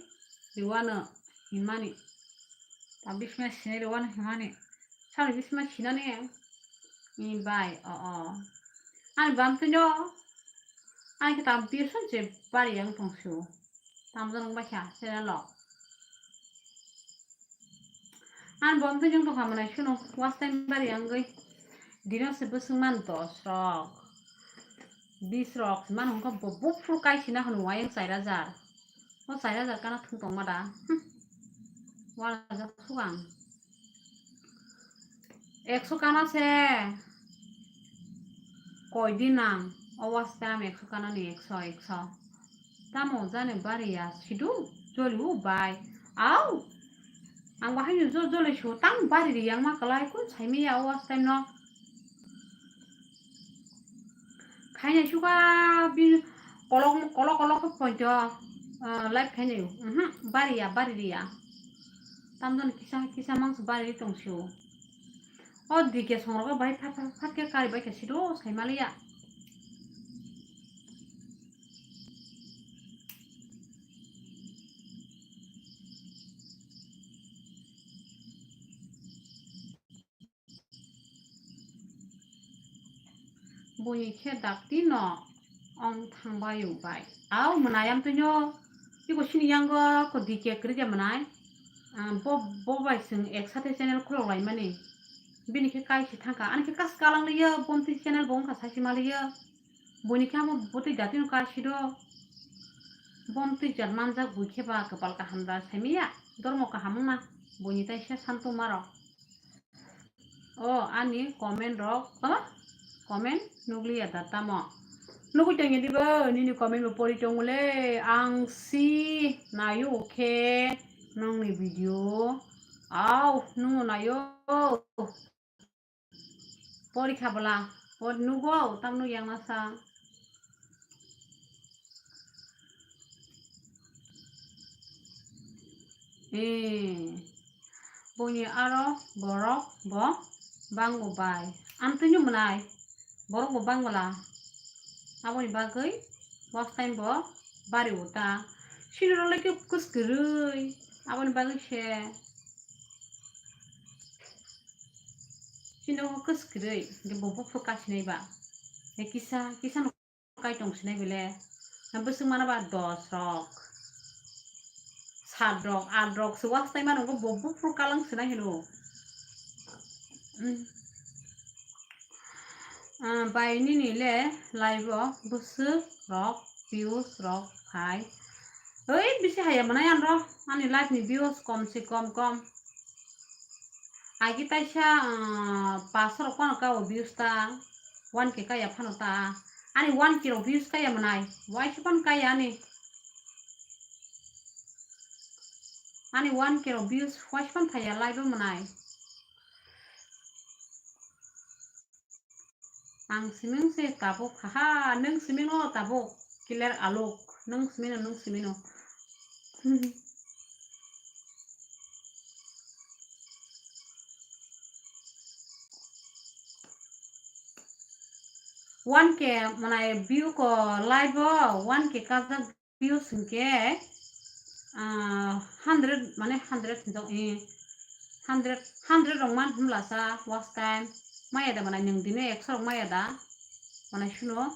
riwano himani. Tamo bisma sinai, riwano himani. Sani bisma sinani, ni bai, o, o. Ani bam tino, ani khe tamo tuition se bari yang tongsu. Tamjani wngbaikha channel o. Ani bo wngtwi chwng tongkha mwnai suno watch time bari wngwi. Dino se bwswk man dos rok, bis rok se mano wngkha bo buphuru kaisina hwnwi uayang char hajar. O char hajar kana thung tongma da. Hm. Walajak sugang. Ekso kana se koi din nang, o watch time ekso kana ni ekso, ekso. Tamo jani bari ya sidu joli u bai. Au. Ang bahai no jo joli su tang bari ri yang ma kalai kun sai mi ya o watch time no. Khaina suka bi kolok, kolok, kolok khe poito, ah, live khaina yo. Mhm, bari ya, bari ri ya. Tamjani kisa, kisa mangso bari ri tong sio. O D K songrok bai phat, phat, phat khe kari bai khe sido sai maliya. Buini khe dakti no ong thangbai bai. Au mwnai amtwino iko sini yango ko D K kwrwi de mwnai. Ah, bo, bo bai chwng ek sate channel khulok lai mani. Bini khe kaisi thangkha. Ani khe kas kalang liya, bomtwi channel bo wngkha saisi maliya. Buini khe amo bwtwi datino kaisi do. Bomtwi jat manjak bui khe ba kwpal kaham da saimiya. Dormo kaham wngna. Buini tai se santu maro. O ani comment rok, tama? Comment nukliya da tamo? Nugui tongya dibo, nini comment bo pori tongole, ang si nayo khe nongni video. Au, nung nayo. Pori kha bwla, pori nugo, tam nug yang masa. Eh, boni aro borok bo bango bai. Amtwino mwnai. Borok bo bangla. Aboni bagwi watch time bo bari o ta. Sini rok lai khe kwskwrwi. Aboni bagwi se sini rok kwskwrwi. Hwnkhe bo buphuru kasinai ba. He kisa, kisa no kai tong sinai bele. Bwswk mana ba dos rok. Sat rok, at rok se watch time ano bo buphuru kalang sinai hino. Hmm. Ah, bai nini le live o bwswk rok, views rok phai. Oi, bisi haya manai anro, ani live ni views kom se kom kom. Agi taisa, ah, paso rok phano ka o views ta, one K kaya phano ta. Ani one K rok views kaya manai, waisa phano kaya ani. Ani one K rok views waisa phano phaya live o manai. Ang siming se tabuk, haha, nwng siming no tabuk, clear alok, nwng siming no, nwng siming no. One K manai view ko live o one K kajak views hinkhe, ah, hundred, mane hundred hinjak, eh, hundred, hundred rok man hwnla sa watch time. Maya da manai nwng dino ekso rok maya da manai suno.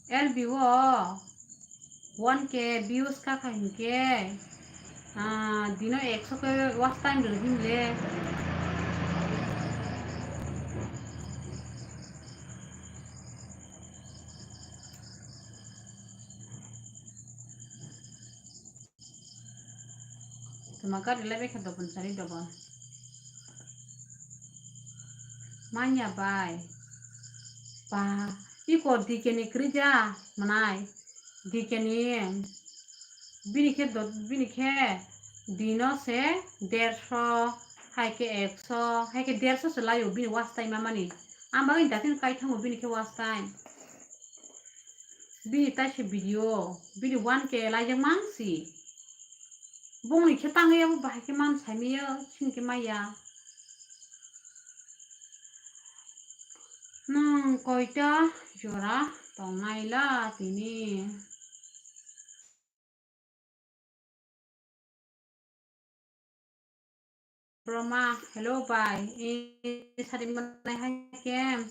L B o one K views ka kha hinkhe, ah, dino ekso khe watch time rw hinle. Tuma gari lai bekha dobon sari dobon. Manya bai. Ba, iko D K ni krija manai. D K ni. Bini khe do-, bini khe dino se derso, hai khe ekso, hai khe derso se laio bini watch time mamani. Ang bagwi dakhino kai thango bini khe watch time. Bini taisa video, bini one K laijak mansi. Bongni khe tangwi abo bahai khe man saimaya, chini khe maya. Nwng koita jora tongnai la tini? Roma, hello bai. E, sari manai hai kem.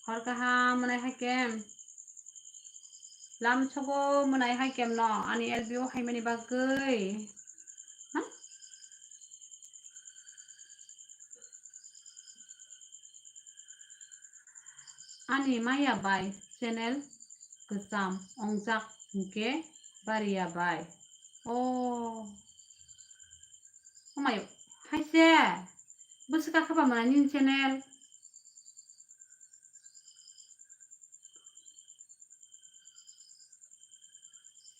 Hor kaham manai hai kem. Lam sogo manai hai kem no. Ani L B o hai mani bagwi. Ha? Ani maya bai channel kwcham ongjak hinkhe bariya bai. Oh. Omayo, haise. Bwswk kha ba manai nini channel.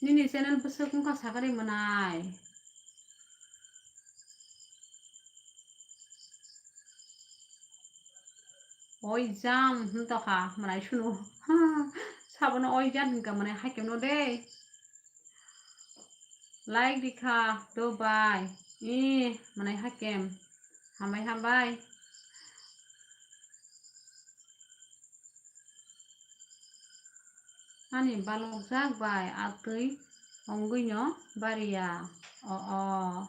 Nini channel bwswk wngkha sakari manai. Oi jam hwn tokha manai sunu. Sabono oi jam hwnka manai haikhe no de. Like dikha do bai. Ih, manai hakem. Hambai hambai. Ani balokjak bai atwi ongwi no bariya. O, o.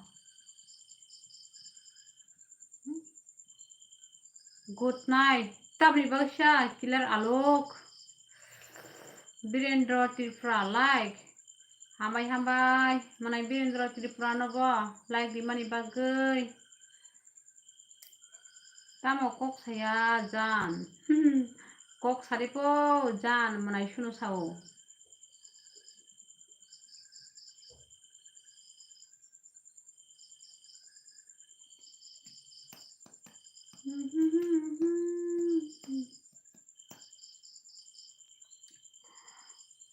Good night. Tabri baksa kilar alok. Birendra Tripura like. Hambai hambai. Manai Birendra Tripura no bo like di mani bagwi. Tamo kok saya jan. Kok sari po jan manai sunu sao.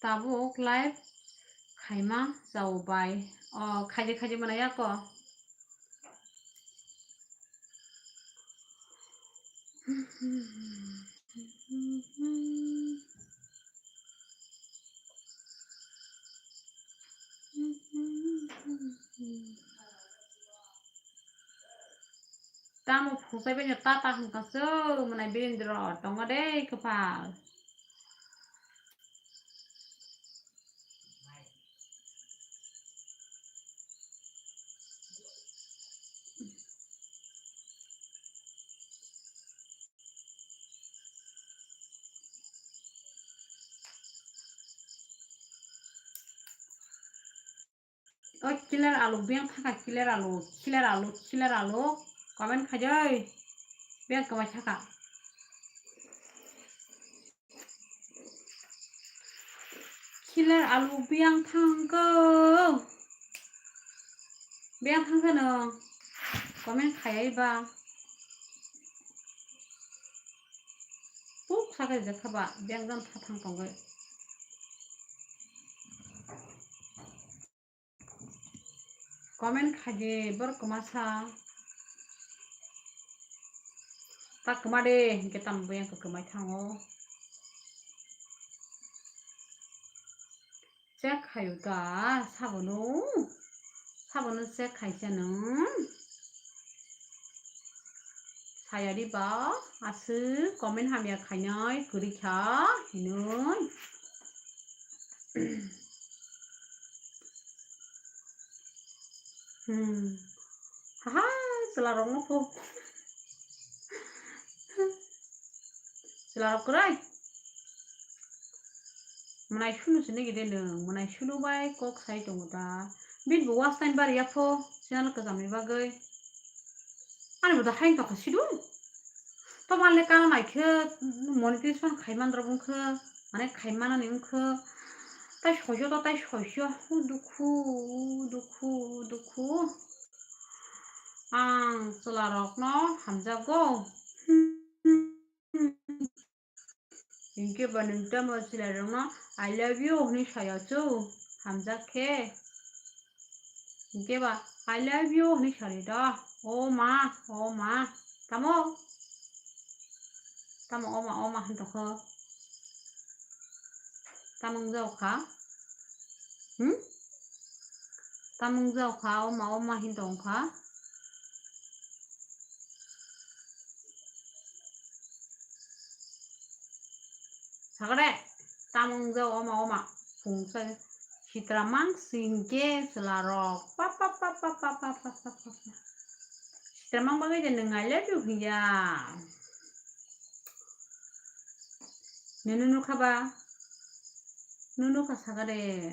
Tabuk live khaima chao bai. O, khaide khaide mana yako. Tamo phusai bai no tata hwnka se, mwnai Birendra tongo de kwpal. O killer alu, biyang thangkha killer alu, killer alu, killer alu. Comment khaijai. Biyang kwmai thangkha. Killer alu biyang thangkha. Biyang thangkha no. Comment khaiya ba. Puk sakha je khaba, biyang jan tha thang tongwi. Comment khaidi borok kwmasa. Ta kwma de, hinkhe tamo biyang kwmai thango. Check khayu ta, sabono, sabono check khaisa nwng. Sayari ba, aswk comment hamya khainai kwrwi kha hinwi. Hmm. Haha, chwla rok no pho. Chwla rok kwrwi. Mwnai sunu se nigi de nwng, mwnai sunu bai kok sai tongo da. Bini bo watch time bari ya pho, channel kwcham ni bagwi. Ani bo da hai tokha sidu. To manle kana nai khe monetization khai man rok wng khe, mane khai manani wng khe. Tai soiso to tai soiso, dukhu, dukhu, dukhu. Ang chwla rok no hamjago. Hinkhe ba nwng tamo chwlairokno I love you hwnwi saya chu, hamjak khe. Hinkhe ba I love you hwnwi sari do. O ma, o ma. Tamo? Tamo o ma, o ma hwn tongkho? Tamo wng jao kha? Hmm? Tamo wng jao kha, o ma, o ma hwn tong kha? Sakade, tamo wng jao, oma, oma, phung sa, sitra mang singke chwla rok, pa, pa, pa. Sitra mang bagwi je nwng I love you hwnya. Nunu nukha ba? Nunu kha sakade.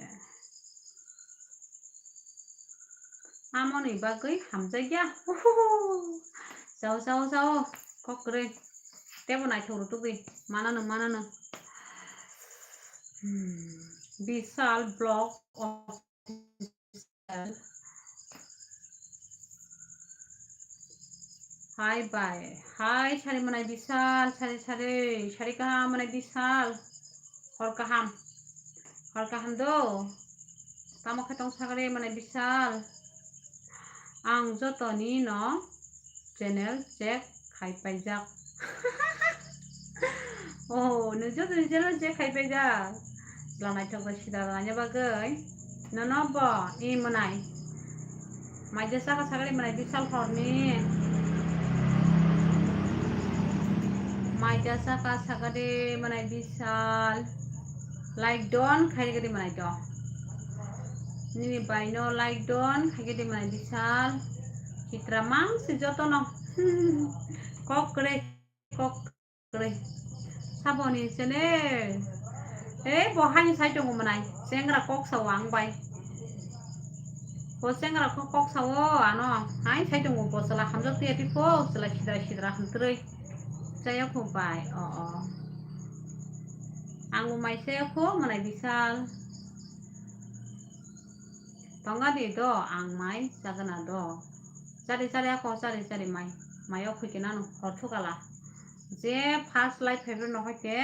Amoni bagwi hamjakya. Uhuhu. Chao, chao, chao. Kok kwrwi. Tebo naithok rw tugwi. Manano, manano. Hmm. Bishal Vlog Official. Hi, bye. Hi, sari manai Bishal, sari, sari, sari kaham manai Bishal. Hor kaham. Hor kaham do. Tamo khe tong sagri manai Bishal. Ang jotoni no channel check khai paijak. Oh, nwng jotoni channel check khai paijak. Chwla naithok bai sida rwna bagwi. Nono bo, i mwnai. Maija saka sakari mwnai Bishal horni. Maija saka sakari mwnai Bishal. Like don khai gadi mwnai do. Nini bai no like don khai gadi mwnai Bishal. Chitra mang si joto no. Kok kre, kok. Saboni channel. Eh, bo haini sai tongo mwnai. Chengra kok sao ang bai. Bo chengra kok, kok sao ano. Haini sai tongo bo chwla hamjak tiya tipo. Chwla sidra sidra hamtrwi. Chaya kho bai. O, o. Ang bo mai chaya kho mwnai Bishal. Tonga di do, ang mai chagana do. Chari chari ako, chari chari mai. Mai o khoi kena no, hor thukala. Je first light phaibrwi no hoi ke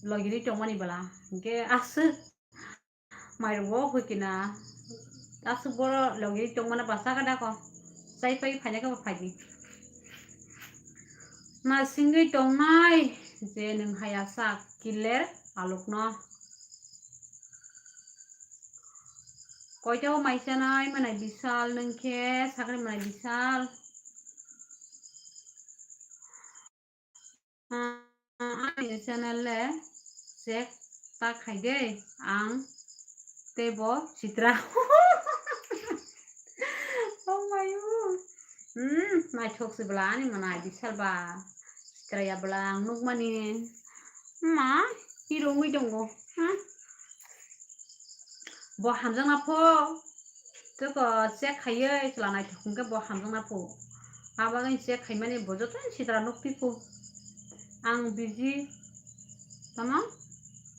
logiri tongmani bwla. Hingke aswk mai rwo hoi kena. Aswk boro logiri tongmana basa ka dako. Chai pai phaina ka phaidi. Ma singwi tongnai je nwng haya sak kiler alukno. Koito mai chanai manai Bishal nwng khe sakri manai Bishal. Ani channel le check ta khai de ang tei bo Chitra. Oh my God. Hmm, naithok se bwla ani mwnai bisal ba. Chitra ya bwla ang nukmani. Ma, hero wngwi tongo. Ha? Bo hamjakna pho. Toko check khaiwi chwla naithok hwnkhe bo hamjakna pho. Abagwi check khaimani bo joto Chitra nukphi pho. Ang busy tamo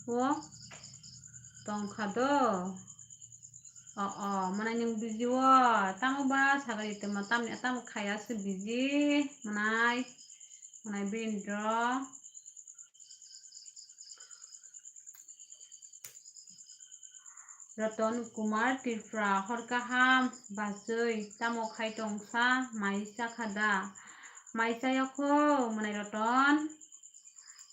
o tongkha do. O, o, mwnai nwng busy o. Tamo ba sagari tamo tamni tamo khaya se busy mwnai. Mwnai bini dro. Roton Kumar Tripura, hor kaham, bachwi, tamo khai tongsa, mai chakha da? Mai chayakho, mwnai Roton.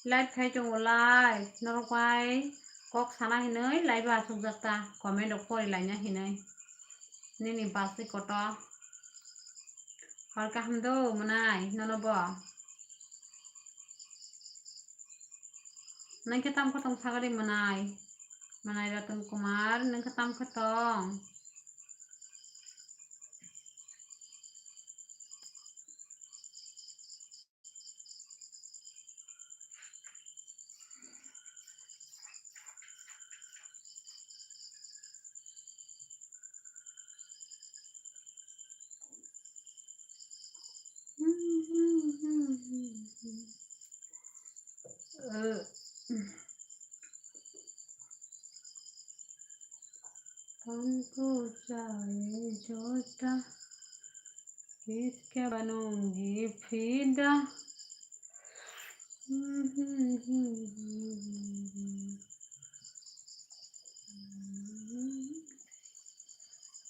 Live khai tongo live, norok bai kok sana hinwi live o achukjak ta, comment rok pori laina hinwi. Nini bachwi kotor. Hor kaham do mwnai, nono bo. Nang khe tam khe tong sagari mwnai. Mwnai Ratan Kumar, nang khe tam khe tong. Kanku chai jota, kiske banungi fida.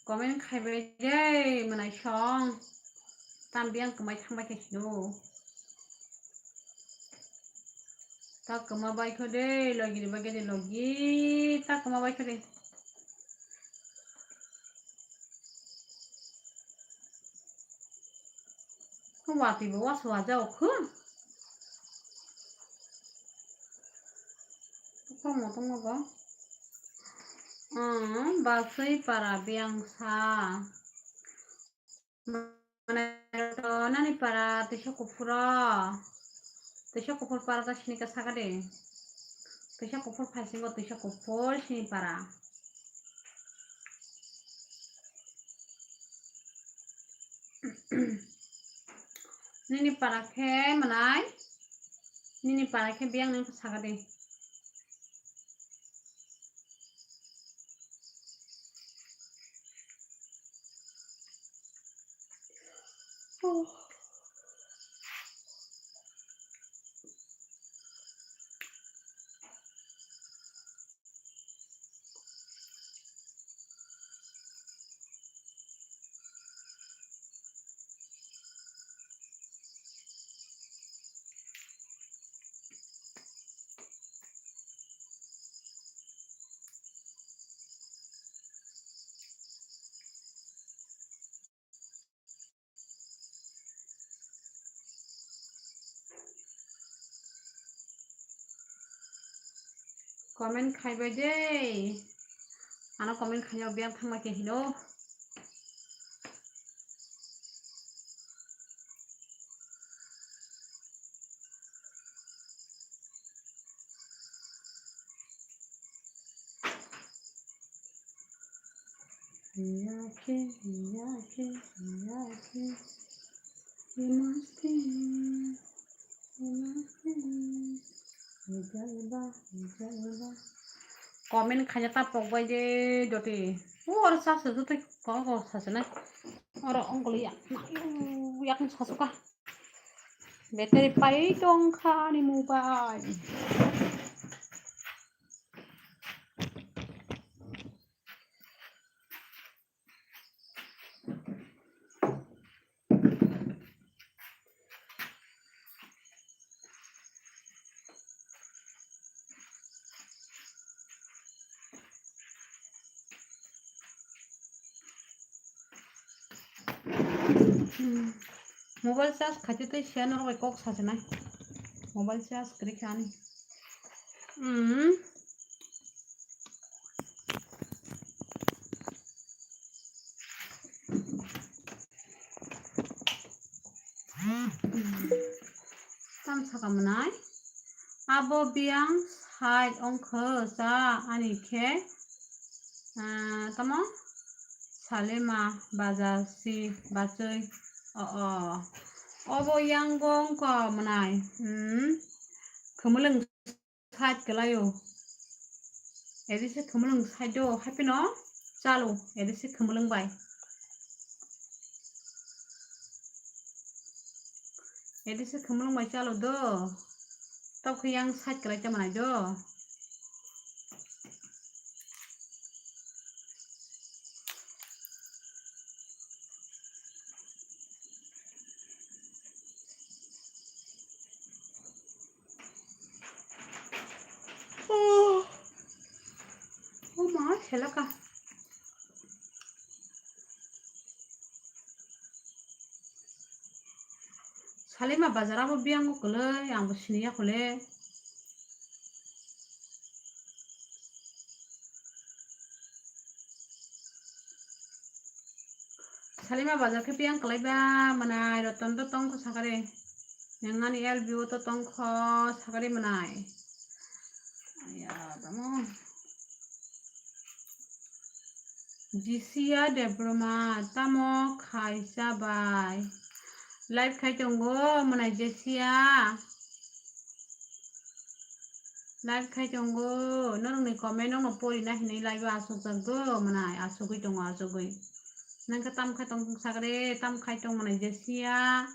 Comment khaibai de mwnai song. Tam biyang kwmai thangbai khe sino. Ta kwma bai kho de, logi ni bagwi de logi, ta kwma bai kho de. Ko watwi bo wasu waja o kho. Ko mo tong mo bo. Hmm, basui para biyang sa. Mane to nani para tisa kuphuro. Tisa kuphur para ta sini ka saka de. Tisa kuphur phaisingo tisa kuphur sini para. Nini para khe mwnai. Nini para khe biyang nang saka de. Comment khaibai de. Ano comment khaina biyang thangma khe hino. Yake, yake, yake. Comment khaina ta pokbai de doti. O oro sa se joto ko ko sa se nai. Oro ongkol ya. Yak sa suka. Battery pai tong kha ni mobile. Mobile charge khaite tei siya norok bai kok sasinai. Mobile charge kwrwi kha ani. Hmm. Tam saka mwnai. Abo biyang side ongkho cha ani khe, ah, tamo Salima bazar si bachoi. O, o. Obo yang gong ko mwnai. Hmm. Khumulwng side kwlaio. Edi se khumulwng side o haipino chalo. Edi se khumulwng bai. Edi se khumulwng bai chalo do. Tok khe yang side kwlai tongmani do. Oh. Oh ma, selaka. Salima bazar abo biyango kwlwi, ang bo siniya khole. Salima bazar khe biyang kwlai ba mwnai, Roton to tongkho sakare. Nang ani L B O to tongkho sakare mwnai. Aya, tamo. Jisia Debbarma, tamo khaisa bai. Live khai tongo mwnai Jisia. Live khai tongo, norokni comment no pori na hinwi live o asuk jak do mwnai, asugwi tongo, asugwi. Nang khe tam khai tong sakre, tam khai tong mwnai Jisia.